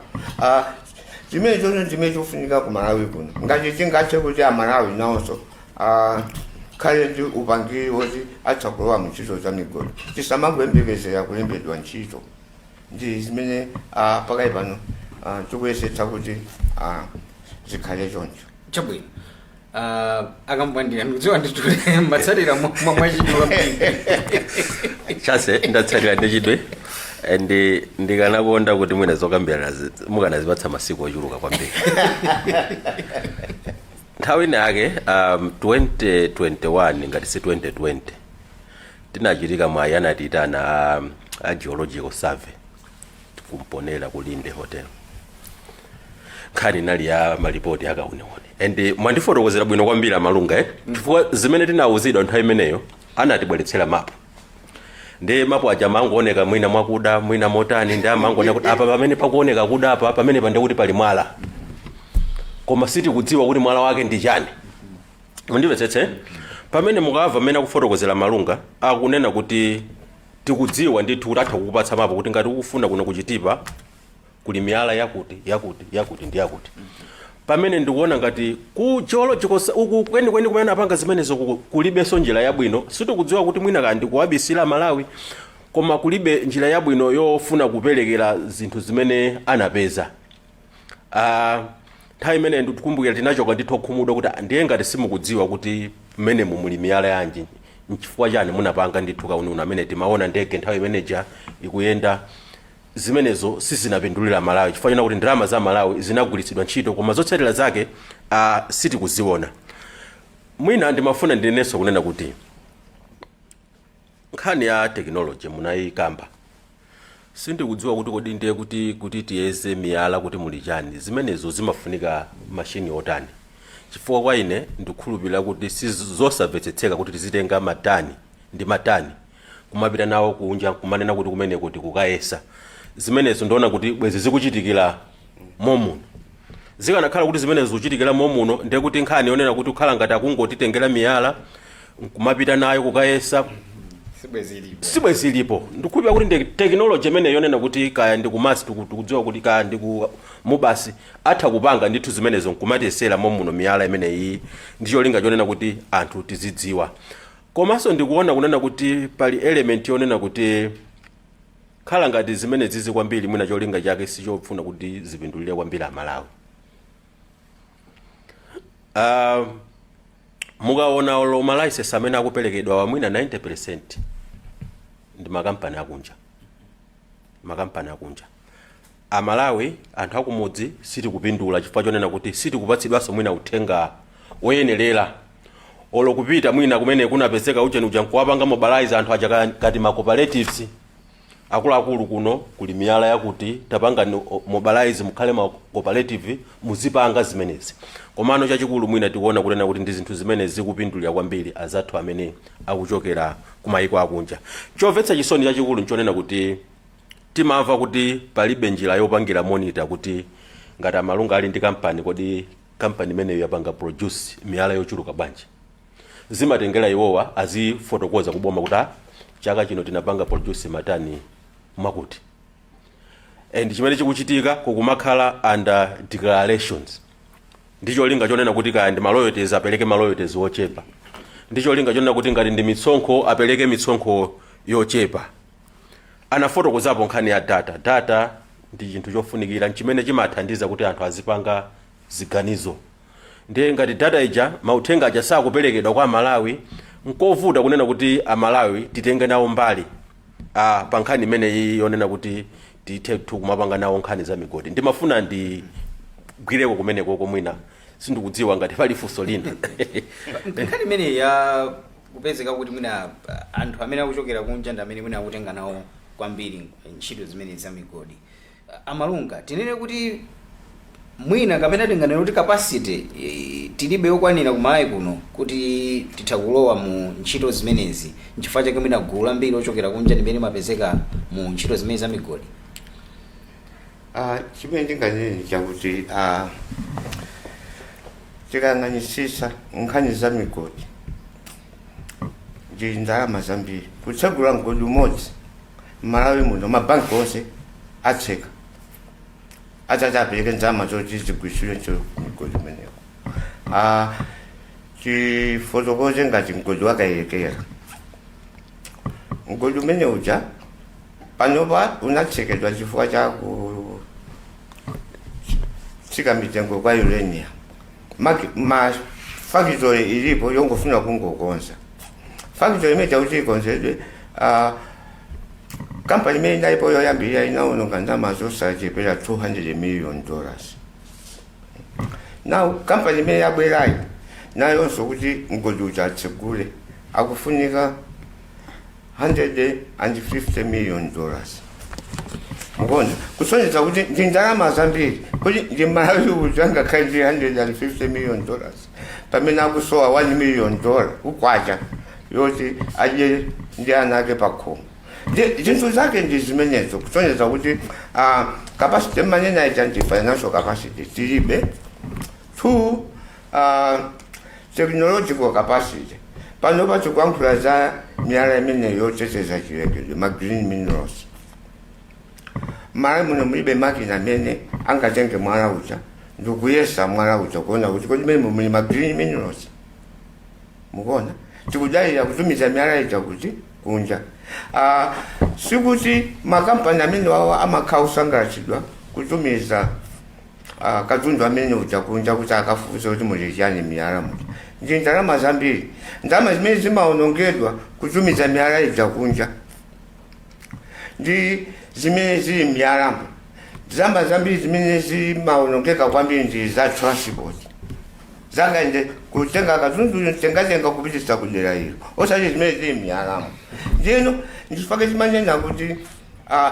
Zimene chonso zimene chikufunika ku Malawi kuno, ngati tingathe kuti Amalawi nawonso khale ndi upangiri woti atha kulowa mu ntchito za migodi, tisamangoyembekezera kulembedwa ntchito. Ndi zimene pakali pano tikuyesetsa kuti zikhale choncho. Chabwino. Akambwandira, ndikudziwa ndithu matsatira mwachidwi kwambiri. Chase, ndatsatira ndi chidwi and ndikanakonda kuti mwina zokambirana mukanazipatsa masiku ochuluka kwambiri. Nthawi ina yake, 2021 ngati si 2020, tinachitika mwayi, anatiyitana a Geological Survey kumponera ku Linde Hotel. Nkhani inali ya malipoti akauniuni, and mwandifotokozera bwino kwambiri amalunga, eh? Chifukwa zimene tinawuzidwa nthawi imeneyo, anatibweretsera mapu, ndi mapu aja amangooneka mwina mwakuda, mwina motani, ndi amangooneka kuti apa pamene pakuoneka kuda apa, pamene pande kuti pali mwala, koma sitikudziwa kuti mwala wake ndi chani. Mundimvetsetse, pamene mukamva mmene akufotokozera Malunga, akunena kuti tikudziwa ndithu kuti atha kukupatsa mapu kuti ngati ukufuna kuno kuchitipa kuli miyala yakuti, yakuti, yakuti ndi yakuti. Pamene ndikuona ngati ku geological uku kwenikweni kumene apanga zimenezo kulibenso njira yabwino. Sitikudziwa kuti mwina kandi kuwabisira Malawi, koma kulibe njira yabwino yofuna kuperekera zinthu zimene anapeza. Nthawi imene ndikukumbukira tinachoka ndithu khumudwa kuti ah, ndiye ngati simukudziwa kuti mmenemu muli miyala yanji, nchifukwa chani munapanga ndithu kauniuni amene timaona ndege nthawi imeneja ikuyenda? Zimenezo sizinapindulira Malawi, chifukwa chona kuti ndalama za Malawi zinagwiritsidwa ntchito, koma zotsatira zake sitikuziona. Mwina ndimafuna ndinenenso kunena kuti nkhani ya technology munayikamba. Sindikudziwa kuti kodi ndiye kuti tiyeze miyala kuti muli chani, zimenezo zimafunika mashini otani? Chifukwa kwa ine ndikukhulupirira kuti sizosamvetsetseka kuti tizitenga matani ndi matani kumapita nawo kunja, kumanena kuti kumene kuti kukayesa. Zimenezo ndiona kuti bwezi zikuchitikira momuno. Zikanakhala kuti zimenezo zikuchitikira momuno, ndiye kuti nkhani yonena kuti kukhala ngati akungotitengera miyala nkumapita nayo kukayesa sibwezi ilipo. Sibwezi ilipo. Ndikukhulupirira kuti ndi technology imene yonena kuti kaya ndi kumasi, tikudziwa kuti kaya ndi ku mubasi, atha kupanga ndithu zimenezo nkumatiyesera momuno miyala imeneyi, ndi cholinga chonena kuti anthu tizidziwa. Komanso ndikuona kunena kuti pali element yonena kuti khala ngati zimene zizi kwambiri mwina cholinga chake sichofuna kuti zipindulire kwambiri Amalawi. Mukaona olo ma license amene akuperekedwa, mwina 90% ndi makampani akunja, makampani akunja. Amalawi, anthu akumudzi, sitikupindula chifukwa chonena kuti sitikupatsidwanso mwina uthenga woyenerera. Olo kupita mwina kumene kunapezeka ucheni uja nkuwapanga mobilize anthu aja ngati ma cooperatives, akuluakulu kuno kuli miyala yakuti, tapanga mobilize mukhale ma cooperative, muzipanga zimenezi. Komano chachikulu mwina tikuona kunena kuti ndi zinthu zimene zikupindulira kwambiri azathu amene akuchokera kumayiko akunja. Chomvetsa chisoni chachikulu nchonena kuti timamva kuti palibe njira yopangira monitor kuti ngati Amalunga ali ndi kampani, kodi kampani imeneyo yapanga produce miyala yochuluka bwanji? Zimatengera iwowa azifotokoza kuboma kuti ah, chaka chino tinapanga produce matani mwakuti. And chimene chikuchitika kukumakhala under declarations, ndi cholinga chonena kuti kaya ndi ma royalties, apereke ma royalties ochepa, ndi cholinga chonena kuti ngati ndi mitsonkho, apereke mitsonkho. Yochepa. Anafotokozapo nkhani ya data. Data ndi chinthu chofunikira chimene chimathandiza kuti anthu azipanga ziganizo. Ndiye ngati data ija, mauthenga aja sakuperekedwa kwa Amalawi, nkovuta kunena kuti Amalawi titenge nawo mbali pa nkhani imeneyi yonena kuti tithe kumapanga nawo nkhani za migodi. Ndimafuna ndigwireko kumeneko komwina, sindikudziwa ngati pali funso lina. Nkhani imeneyi ya kupezeka kuti mwina anthu amene akuchokera kunja ndi amene mwina akutenga nawo kwambiri ntchito zimene za migodi, amalunga, tinene kuti mwina kapena tinganene kuti capacity tilibe yokwanira kuMalawi kuno kuti titha kulowa mu ntchito zimenezi, nchifukwa chake mwina gulu lambiri ochokera kunja limene limapezeka mu ntchito zimene za migodi? Chimene ndinganene chakuti tikayang'anisisa nkhani za migodi ndi ndalama zambiri. Kutsegula mgodi umodzi m'Malawi muno, mabanki onse atseka atati apereke ndalama zoti zigwiritsidwe ntchito migodi imeneko. Tifotokoze ngati mgodi waKayelekera. Mgodi umene uja panopa unatsekedwa chifukwa cha kutsika mitengo kwa uranium. Ma factory ilipo yongofuna kungokonza factory imene chakuti ikonzedwe. Kampani imene inalipo yoyambirira inaononga ndalama zosachepera $200 million. Now kampani imene yabwerayi nayonso kuti mgodi uja atsegule akufunika $150 million. Mukuona, kusonyeza kuti ndi ndalama zambiri, kuti ndi Malawi uja ngakhale ndi $150 million pamene akusowa $1 million ukwacha yoti adye ndi ana ake pakhomo. Zinthu zake ndi zimenezo, kusonyeza kuti capacity manena ija ndi financial capacity tilibe. Two, technological capacity. Pano patikuyankhula za miyala imene yoteteza chilengedwe, ma green minerals. Malawi muno mulibe makina amene angatenge mwala uja ndikuyesa mwala uja kuona kuti kodi mene muli ma green minerals. Mukuona, tikudalira kutumiza miyala ija kuti kunja. Sikuti makampani amene wawo amakhala kusangalatsidwa kutumiza katundu amene uja kunja kuti akafufuze kuti muli chani miyala muja. Ndi ndalama zambiri, ndalama zimene zimaonongedwa kutumiza miyala ija kunja ndi zimene zili miyalamo. Ndalama zambiri zimene zimaonongeka kwambiri ndi za transport, zakaende kutenga katundu, tengatenga kupitisa kudera ilo, osati zimene zili miyalamo. Ndiyeno ndifake timanena kuti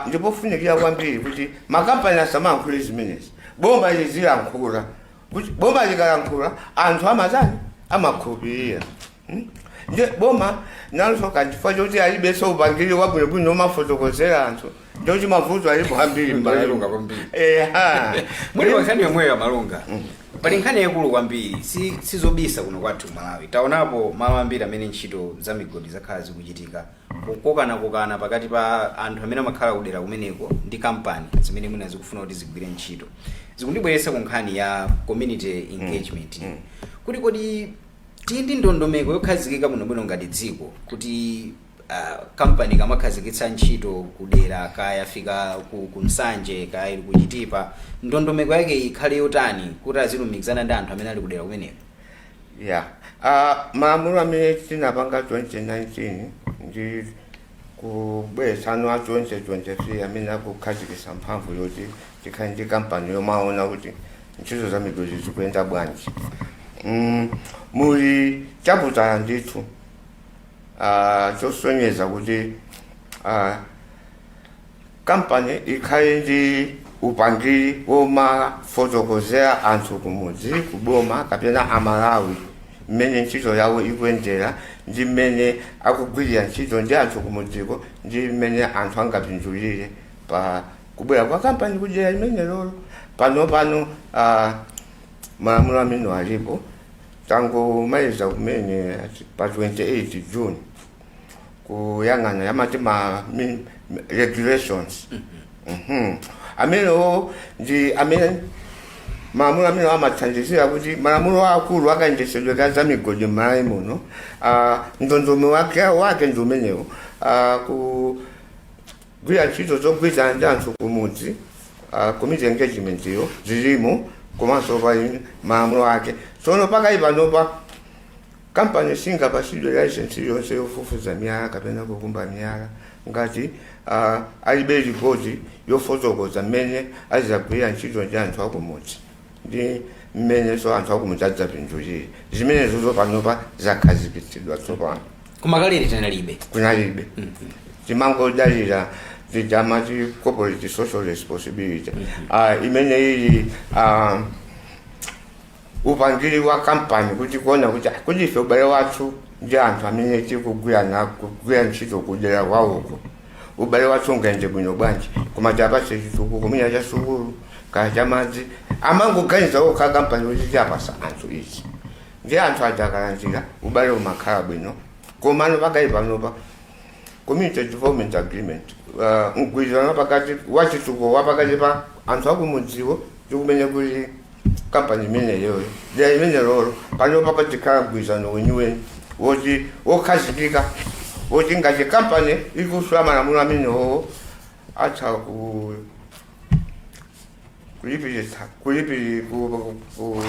ndipofunikira kwambiri kuti makampani asamayankhule zimenezi, boma lizilankhula, kuti boma likalankhula anthu amatani? Amakhulupirira. Nde boma nalonso kachifukwa choti alibenso upangiri wabwinobwino omafotokozera anthu, ndikuti mavuto alipo ambiri m'Malawi. Malunga kwambiri. Eha. Muli pa nkhani yomweyo ya Malunga, pali nkhani yaikulu kwambiri. Sizobisa, kuno kwathu Malawi taonapo malo ambiri amene ntchito za migodi zakhala zikuchitika, kukokanakokana pakati pa anthu amene amakhala kudera kumeneko ndi kampani zimene mwina zikufuna kuti zigwire ntchito. Zikundibweretsa ku nkhani ya community engagement, kuti kodi tili ndi ndondomeko yokhazikika bwinobwino ngati dziko kuti kampani kamakhazikitsa ntchito kudera, kaya yafika ku Nsanje, kaya ili ku Chitipa, ndondomeko yake ikhale yotani kuti azilumikizana ndi anthu amene ali kudera kumeneko? Ya, malamulo amene tinapanga 2019 ndi kubweretsano a 2023 amene akukhazikitsa mphamvu yoti tikhale ndi kampani yomaona kuti ntchito za migodi zikuyenda bwanji, muli chaputala ndithu chosonyeza kuti kampani ikhale ndi upangiri womafotokozera anthu kumudzi, kuboma kapena Amalawi mmene ntchito yawo ikuyendera ndi mmene akugwirira ntchito ndi anthu kumudziko ndi mmene anthu angapindulire pa kubwera kwa kampani kudera limene lolo. Pano pano malamulo amene alipo, tangomaliza kumene pa 28 June kuyang'ana yamati ma regulations. Amenewo ndi amene Malamulo amene amathandizira kuti malamulo akulu akayendetsedwe ka za migodi m'Malawi muno, ndondomeko wake ndi umenewo, kugwira ntchito zogwirizana ndi anthu kumudzi, community engagement iyo zilimo, komanso pali malamulo ake. Tsono pakali panopa kampani singapasidwe license iliyonse yofufuza miyala kapena kukumba miyala ngati alibe ripoti yofotokoza mmene azagwira ntchito ndi anthu akumudzi ndi mmenenso anthu akumudzi adzapindulire. Zimenezo panopa zakhazikitsidwa tsopano. Koma kalere tinalibe. Kunalibe, timangodalira tidamati corporate social responsibility, imene ili upangiri wa kampani kuti kuona kuti ife ubale wathu ndi anthu amene tikugwira na kugwira ntchito kudera kwawoko, ubale wathu ungayende bwino bwanji, koma tiapatse chitukuko mwina cha sukulu kaya cha madzi. Amangoganiza okha kampani kuti tiapasa anthu izi, ndi anthu aja akalandira, ubale umakhala bwino. Komano pakali panopa community development agreement, mgwirizano pakati wachitukuko wapakati pa anthu akumudziwo ndi kumene kuli kampani imeneyoyo, dera imene lolo, panopa pachikhala mgwirizano weniweni woti wokhazikika, woti ngati kampani ikuswa malamulo amenewowo atha ku kulipiritsa kulipiri ku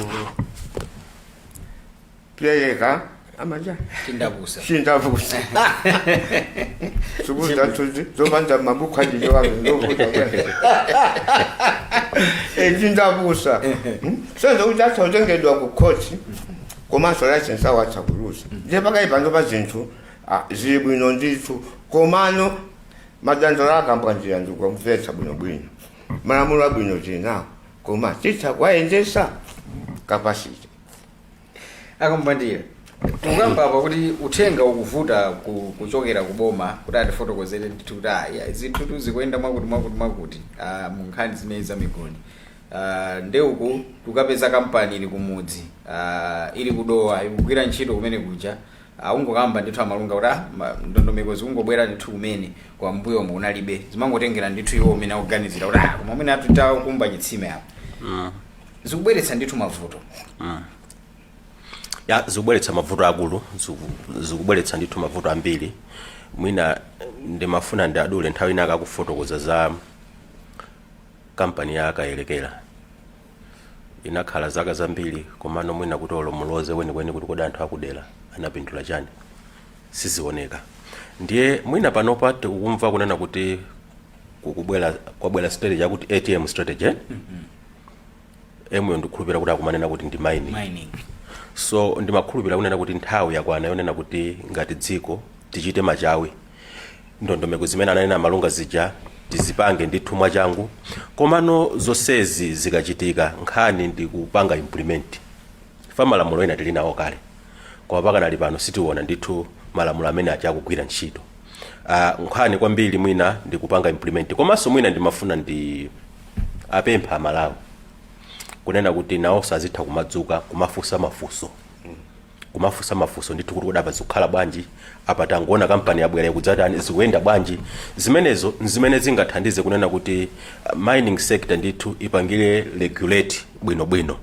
pereka amaja Chindapusa. Chindapusa. Sukulu zathu zopanda mabuku ajijowabe ndokuta chindapusa senza kuti atha kutengedwa ku khoti, komanso license awo atha kuluza. Ndiye pakali pano pa zinthu zili bwino ndithu, komano madandaulo akambwanjira ndikumvetsa bwinobwino. Malamulo abwino tili nawo, koma titha kuwayendesa capacity. Akambwandira, tikukamba apa kuti uthenga ukuvuta kuchokera kuboma kuti atifotokozere ndithu kuti ya, zinthu zikuyenda mwakuti mwakuti mwakuti, mu nkhani zimene za migodi. Ndeuku tukapeza kampani ili kumudzi, ili kudowa, ikugwira ntchito kumene kuja, ungokamba ndithu amalunga kuti ndondomeko zikungobwera ndithu kumene kwa mbuyomo kunalibe, zimangotengera ndithu iwo umene akuganizira kuti koma umene atutakumba chitsime apa, zikubweretsa ndithu mavuto. Ya, zikubweretsa mavuto akulu, zikubweretsa ndithu mavuto ambiri. Mwina ndimafuna ndiadule nthawi ina akakufotokoza za kampani ya Kayelekera, inakhala zaka zambiri, komano mwina kuti olomuloze kwenikweni kuti kodi anthu akudera anapindula chani, sizioneka. Ndiye mwina panopa tikukumva kunena kuti kukubwera, kwabwera strategy yakuti ATM strategy, eh? M yo ndikukhulupira kuti akumanena kuti ndi mining. Mining. So ndimakhulupira kunena kuti nthawi yakwana yonena kuti ngati dziko tichite machawi, ndondomeko zimene ananena Malunga zija tizipange ndithu mwachangu. Komano zonsezi zikachitika, nkhani ndi kupanga implement fa malamulo ena tili nawo kale, koma pakanali pano sitiona ndithu malamulo amene aja akugwira ntchito. Nkhani kwambiri mwina ndi kupanga implement. Komanso mwina ndimafuna ndi apempha Amalawi kunena kuti nawonso azitha kumadzuka kumafunsa mafunso, kumafunsa mafunso ndithu kuti kodi apa zikukhala bwanji, apa tangoona kampani yabwera ikudzatani, zikuyenda bwanji? Zimenezo nzimene zingathandize kunena kuti mining sector ndithu ipangire regulate bwinobwino.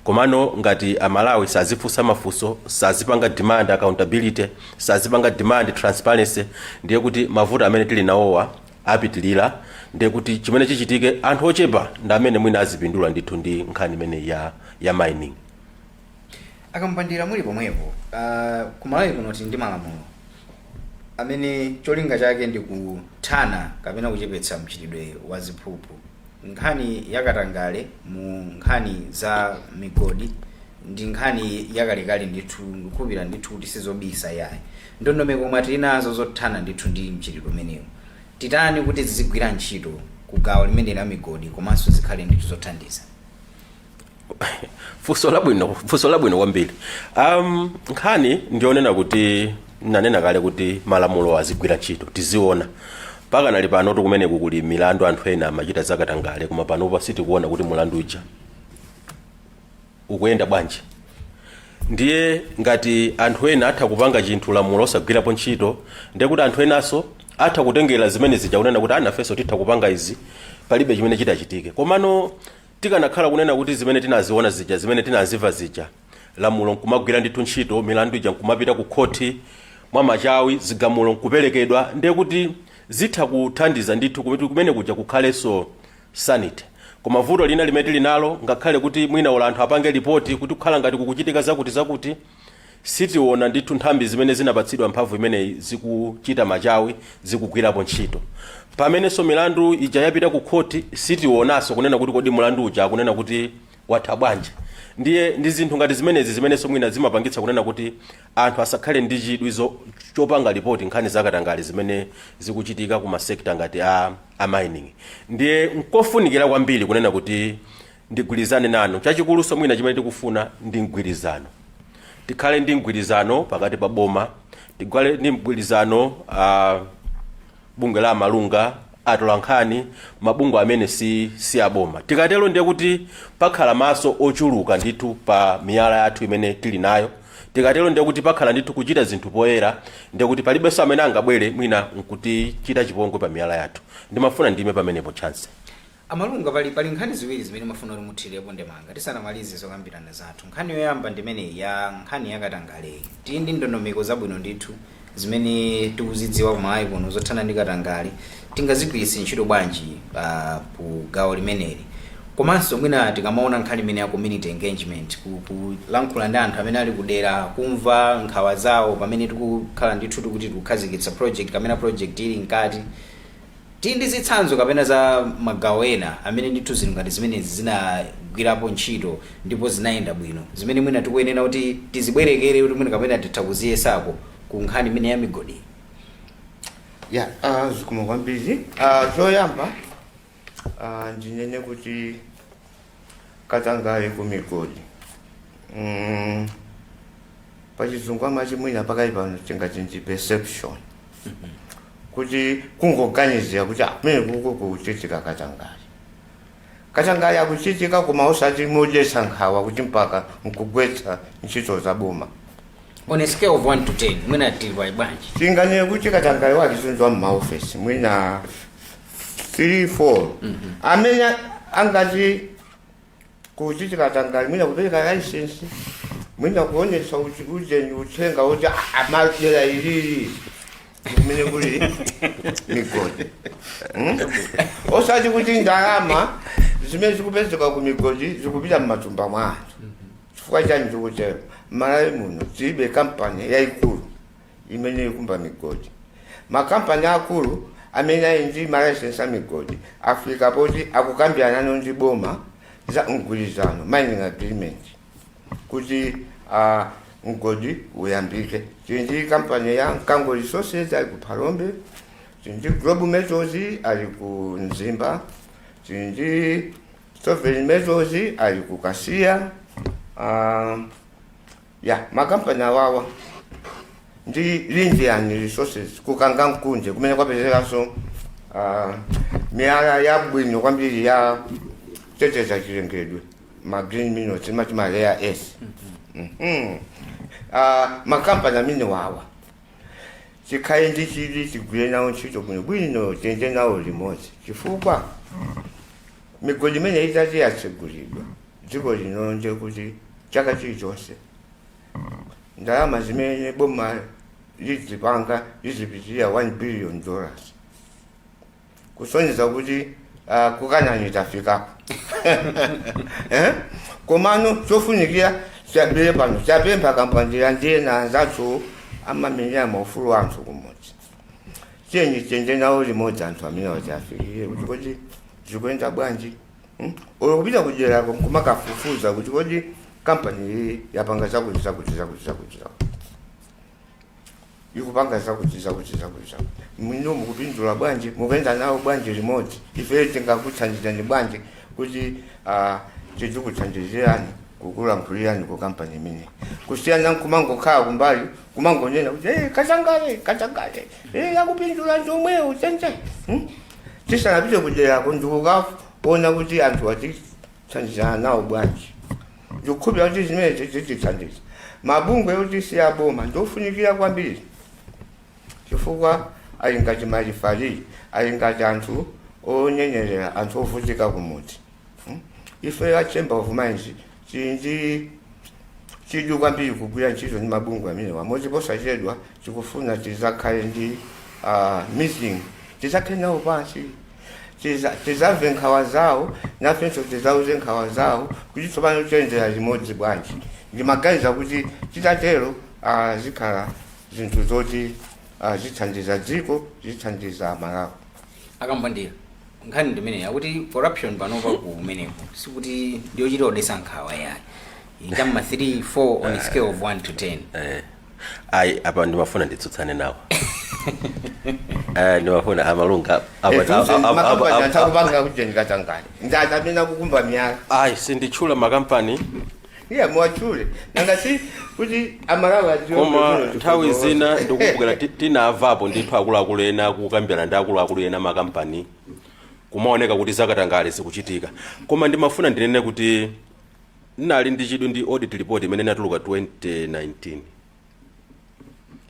Komano ngati Amalawi sazifunsa mafunso, sazipanga demand accountability, sazipanga demand transparency, ndiye kuti mavuto amene tili nawowa apitilira. Ndiye kuti chimene chichitike, anthu ochepa ndi amene mwina azipindula ndithu ndi nkhani imene ya mining. Akambwandira, muli pomwepo, kumalawi kuno tili ndi malamulo amene cholinga chake ndi kuthana kapena kuchepetsa mchitidwe wa ziphuphu. Nkhani yakatangale mu nkhani za migodi ndi nkhani yakalekale ndithu, ndikukhulupirira ndithu kuti sizobisa yayi. Ndondomeko omwe tili nazo zothana ndithu ndi mchitidwe umenewu, titani kuti zizigwira ntchito ku gawo limene la migodi komanso zikhale ndithu zothandiza? Funso labwino, funso labwino kwambiri. Nkhani ndionena kuti nanena kale kuti malamulo azigwira ntchito, tiziona. Pakanali pano tikumeneku kuli milandu, anthu ena amachita zakatangale, koma panopa sitikuona kuti mulandu uja ukuyenda bwanji. Ndiye ngati anthu ena atha kupanga chinthu lamulo osagwirapo ntchito, ndiye kuti anthu enanso atha kutengera zimene zija kunena kuti anafenso titha kupanga izi, palibe chimene chitachitike. Komano Tikanakhala kunena kuti zimene tinaziona zija, zimene tinazimva zija, lamulo nkumagwira ndithu ntchito, milandu ija nkumapita ku khoti mwamachawi, zigamulo nkuperekedwa, ndiye kuti zitha kuthandiza ndithu kuti kumene kuja kukhalenso sanity. Koma vuto lina limene tili nalo, ngakhale kuti mwina ula anthu apange ripoti kuti kukhala ngati kukuchitika zakuti zakuti, sitiona ndithu nthambi zimene zinapatsidwa mphamvu imeneyi zikuchita machawi, zikugwirapo ntchito. Pamenenso milandu ija yapita ku khoti, sitionanso kunena kuti kodi mulandu uja akunena kuti watha bwanji. Ndiye ndi zinthu ngati zimenezi zimenenso mwina zimapangitsa kunena kuti anthu asakhale ndi chidwi chopanga ripoti nkhani zakatangale zimene zikuchitika ku masekta ngati a mining. Ndiye nkofunikira kwambiri kunena kuti ndigwirizane nanu. Chachikuluso mwina chimene tikufuna ndi mgwirizano. Tikhale ndi mgwirizano pakati pa boma, tikhale ndi mgwirizano bungwe la Malunga, atolankhani, mabungwe amene si aboma. Tikatero ndiye kuti pakhala maso ochuluka ndithu pa miyala yathu imene tili nayo. Tikatero ndiye kuti pakhala ndithu kuchita zinthu poyera, ndiye kuti palibenso amene angabwere mwina nkuti chita chipongwe pa miyala yathu. Ndimafuna ndime pamenepo, Chance. Amalunga, pali nkhani ziwiri zimene mafuna kuti muthirepo ndemanga tisanamalize zokambirana zathu. Nkhani yoyamba ndimeneyi ya nkhani yakatangale. Tili ndi ndondomeko zabwino ndithu zimene tikuzidziwa kumalawi kuno zothana ndi katangale. Tingazigwiritse ntchito bwanji ku gawo limeneli? Komanso mwina tikamaona nkhani imene ya community engagement, kulankhula ndi anthu amene ali kudera, kumva nkhawa zawo pamene tikukhala ndithu tikuti tikukhazikitsa project kapena project ili mkati, tili ndi zitsanzo kapena za magawo ena amene ndithu zinthu ngati zimenezi zinagwirapo ntchito ndipo zinayenda bwino, zimene mwina tikuyenera kuti tizibwerekere, kuti mwina kapena titha kuziyesako ku nkhani imene ya migodi? Ya, zikomo kwambiri. Choyamba ndinene kuti katangale ku migodi, pachizungu amati mwina pakali pano tingati ndi perception, kuti kungoganizira kuti kumene kuko kukuchitika katangale. Katangale akuchitika, koma osati modetsa nkhawa kuti mpaka nkugwetsa ntchito za boma. On a scale of 1 to 10, mwina tili pa bwanji? Tinganene kuti katangale wake zunzwa m'maofesi mwina 3 4, amene angati kuchitika katangale mwina kupereka license, mwina kuonetsa ujeni uthenga kuti amadera ilili kumene kuli migodi. Osati kuti ndalama zimene zikupezeka ku migodi zikupita m'matumba mwa anthu. Chifukwa chani ndikutero? M'Malawi muno tilibe kampani yayikulu imene ikumba migodi. Makampani akulu amene ali ndi malaisensi a migodi afika poti akukambirana ndi boma za mgwirizano, mining agreement, kuti mgodi uyambike. Tili ndi kampani ya Mkango Resources ali ku Phalombe, tili ndi Global Metals ali ku Mzimba, tili ndi Sovereign Metals ali ku Kasiya. Ya, makampani awawa ndi Lindian Resources ku Kangankunde, kumene kwapezekanso miyala yabwino kwambiri ya teteza chilengedwe, ma green minerals, timati ma rare earth. Makampani amene wawa tikhale ndi chidwi, tigwire nawo ntchito bwinobwino, tiyende nawo limodzi, chifukwa migodi imene itati yatsegulidwa dziko lino, nje kuti chaka chilichonse ndalama zimene boma lizipanga lizipitirira $1 billion, kusonyeza kuti kukanani tafikapo, eh? Komano chofunikira chiyambire pano chapempha kampandira ndiye na anzathu amamenyera maufulu anthu kumudzi, tiyeni tiyende nawo limodzi anthu amene wachafikire kuti kodi zikuyenda bwanji, Olo kupita kudyerako nkumakafufuza kuti kodi kampani iyi yapanga zakuti zakuti zakuti zakuti zakuti, ikupanga zakuti zakuti zakuti zakuti, mwino mukupindula bwanji, mukuyenda nawo bwanji limodzi, ife tingakuthandizani bwanji kuti tizikuthandizirani kukulankhulirani ku kampani imene, kusiyana nkumangokhala kumbali kumangonena kuti hey, katangale katangale, hey, akupindula ndiomwewo chenche, Tisanapite kuderako ndikukaona kuti anthu atithandizana nawo bwanji. Ndikukhulupirira kuti zimene zitithandiza. Mabungwe oti si aboma ndiofunikira kwambiri, chifukwa ali ngati ma referee, ali ngati anthu onyenyerera anthu ovutika kumudzi. Ife ya Chamber of Mines tili ndi chidwi kwambiri kugwira ntchito ndi mabungwe amenewa, moti posachedwa tikufuna tizakhale ndi meeting, tizakhale nawo pansi, tizamve nkhawa zawo, nafenso tizauze nkhawa zawo kuti tsopano tiyendera limodzi bwanji. Ndimaganiza kuti titatero zikhala zinthu zoti zithandiza dziko, zithandiza Malawi. Akambwandira, nkhani ndimene yakuti corruption panopa kumeneko sikuti ndiyochita odetsa nkhawa yayi, chamma 3 4 on a scale of 1 to 10. Ayi, apa ndimafuna nditsutsane nawo. Ndimafuna amalunga Makampani atakupanga kuti ndikatangale ndati amene akukumba miyala. Ayi, sinditchula makampani. Iye muwatchule, nanga si kuti Amalawi adziwe Koma kuti nthawi chifukwa- zina ndikukumbukira tinamvapo ndithu akuluakulu ena kukambirana ndi akuluakulu ena makampani, kumaoneka kuti zakatangale zikuchitika. Koma ndimafuna ndinene kuti ndinali ndi chidwi ndi audit report imene inatuluka 2019,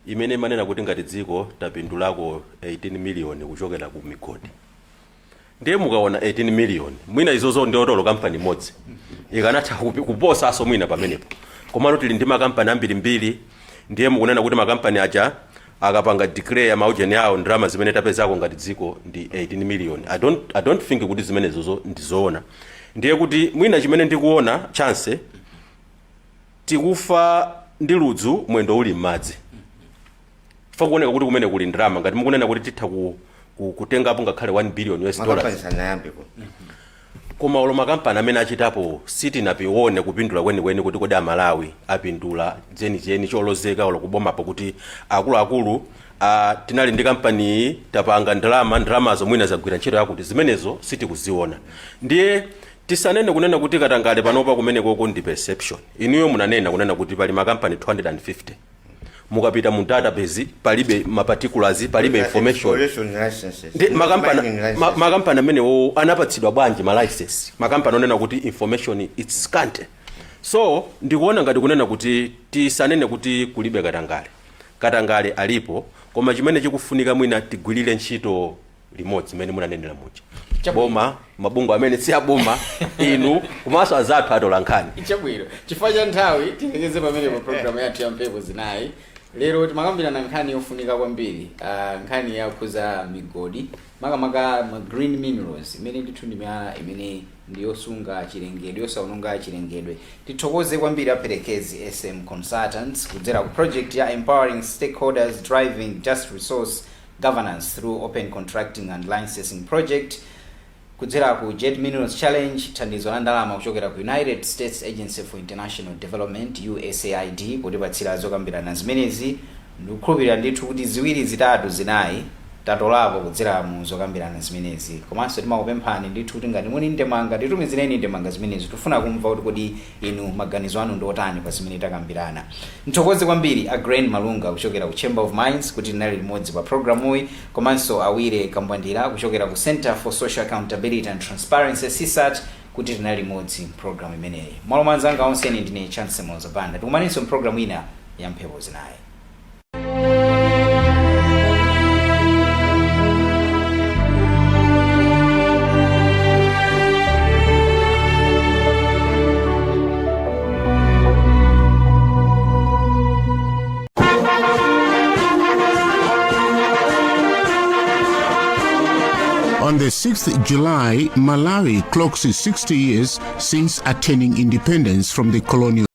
imene imanena kuti ngati dziko tapindulako 18 million kuchokera ku migodi. Ndiye mukaona 18 million, mwina izozo ndi otolo kampani imodzi ikanatha kuposaso mwina pamenepo. Komano tili ndi makampani ambirimbiri. Ndiye mukunena kuti makampani aja akapanga declare maujeni awo, ndalama zimene tapezako ngati dziko ndi 18 million. I don't think kuti zimenezozo ndizoona. Ndiye kuti mwina chimene ndikuona, chance tikufa ndi ludzu mwendo uli m'madzi. Fa kuoneka kuti kumene kuli ndalama, ngati mukunena kuti titha kutengapo ngakhale 1 billion US dollars. Makampani sanayambeko. Koma olo makampani amene achitapo, sitinapione kupindula kwenikweni kuti kodi Amalawi apindula chenicheni cholozeka, olo kubomapo kuti akuluakulu, tinali ndi kampani iyi, tapanga ndalama, ndalamazo mwina zagwira ntchito yakuti, zimenezo sitikuziona. Ndiye tisanene kunena kuti katangale panopa kumenekoko ndi perception. Inuyo munanena kunena kuti pali makampani 250, mukapita mu database palibe ma particulars, palibe information. Exploration licenses. Ndi makampani Mining licenses. Makampani amenewo anapatsidwa bwanji ma license, makampani onena kuti information it's scanty? So ndikuona ngati kunena kuti tisanene kuti kulibe katangale. Katangale alipo, koma chimene chikufunika mwina tigwirire ntchito limodzi, imene munanenera muja, boma, mabungwe amene si aboma, inu komanso azathu atola nkhani. Chabwino, chifukwa cha nthawi tilekeze pamenepo programu yathu ya Mphepo Zinayi. Lero timakambirana nkhani yofunika kwambiri, nkhani yakhuza migodi, makamaka ma green minerals, imene ndithu ndi miyala imene ndiyosunga chilengedwe, yosaononga chilengedwe. Tithokoze kwambiri aperekezi SM Consultants kudzera ku project ya Empowering Stakeholders Driving Just Resource Governance Through Open Contracting and Licensing Project, kudzera ku Jet Minerals Challenge, thandizo la ndalama kuchokera ku United States Agency for International Development, USAID, kutipatsira zokambirana zimenezi. Ndikukhulupirira ndithu kuti ziwiri, zitatu, zinayi tatolapo kudzera mu zokambirana zimenezi. Komanso timakupemphani ndithu kuti ngati muli ndemanga, titumizireni ndemanga zimenezi. Tifuna kumva kuti kodi inu maganizo anu ndi otani pa zimene takambirana. Nthokoze kwambiri a Grain Malunga kuchokera ku Chamber of Mines kuti tinali limodzi pa programuyi, komanso Awire Kambwandira kuchokera ku Center for Social Accountability and Transparency, CSAT, kuti tinali limodzi mpulogalamu imeneyi. Mwalo mwa anzanga onse, ine ndine Chance Mozabanda. Tikumanenso mpulogalamu ina ya Mphepo Zinayi. On the 6th July, Malawi clocks 60 years since attaining independence from the colonial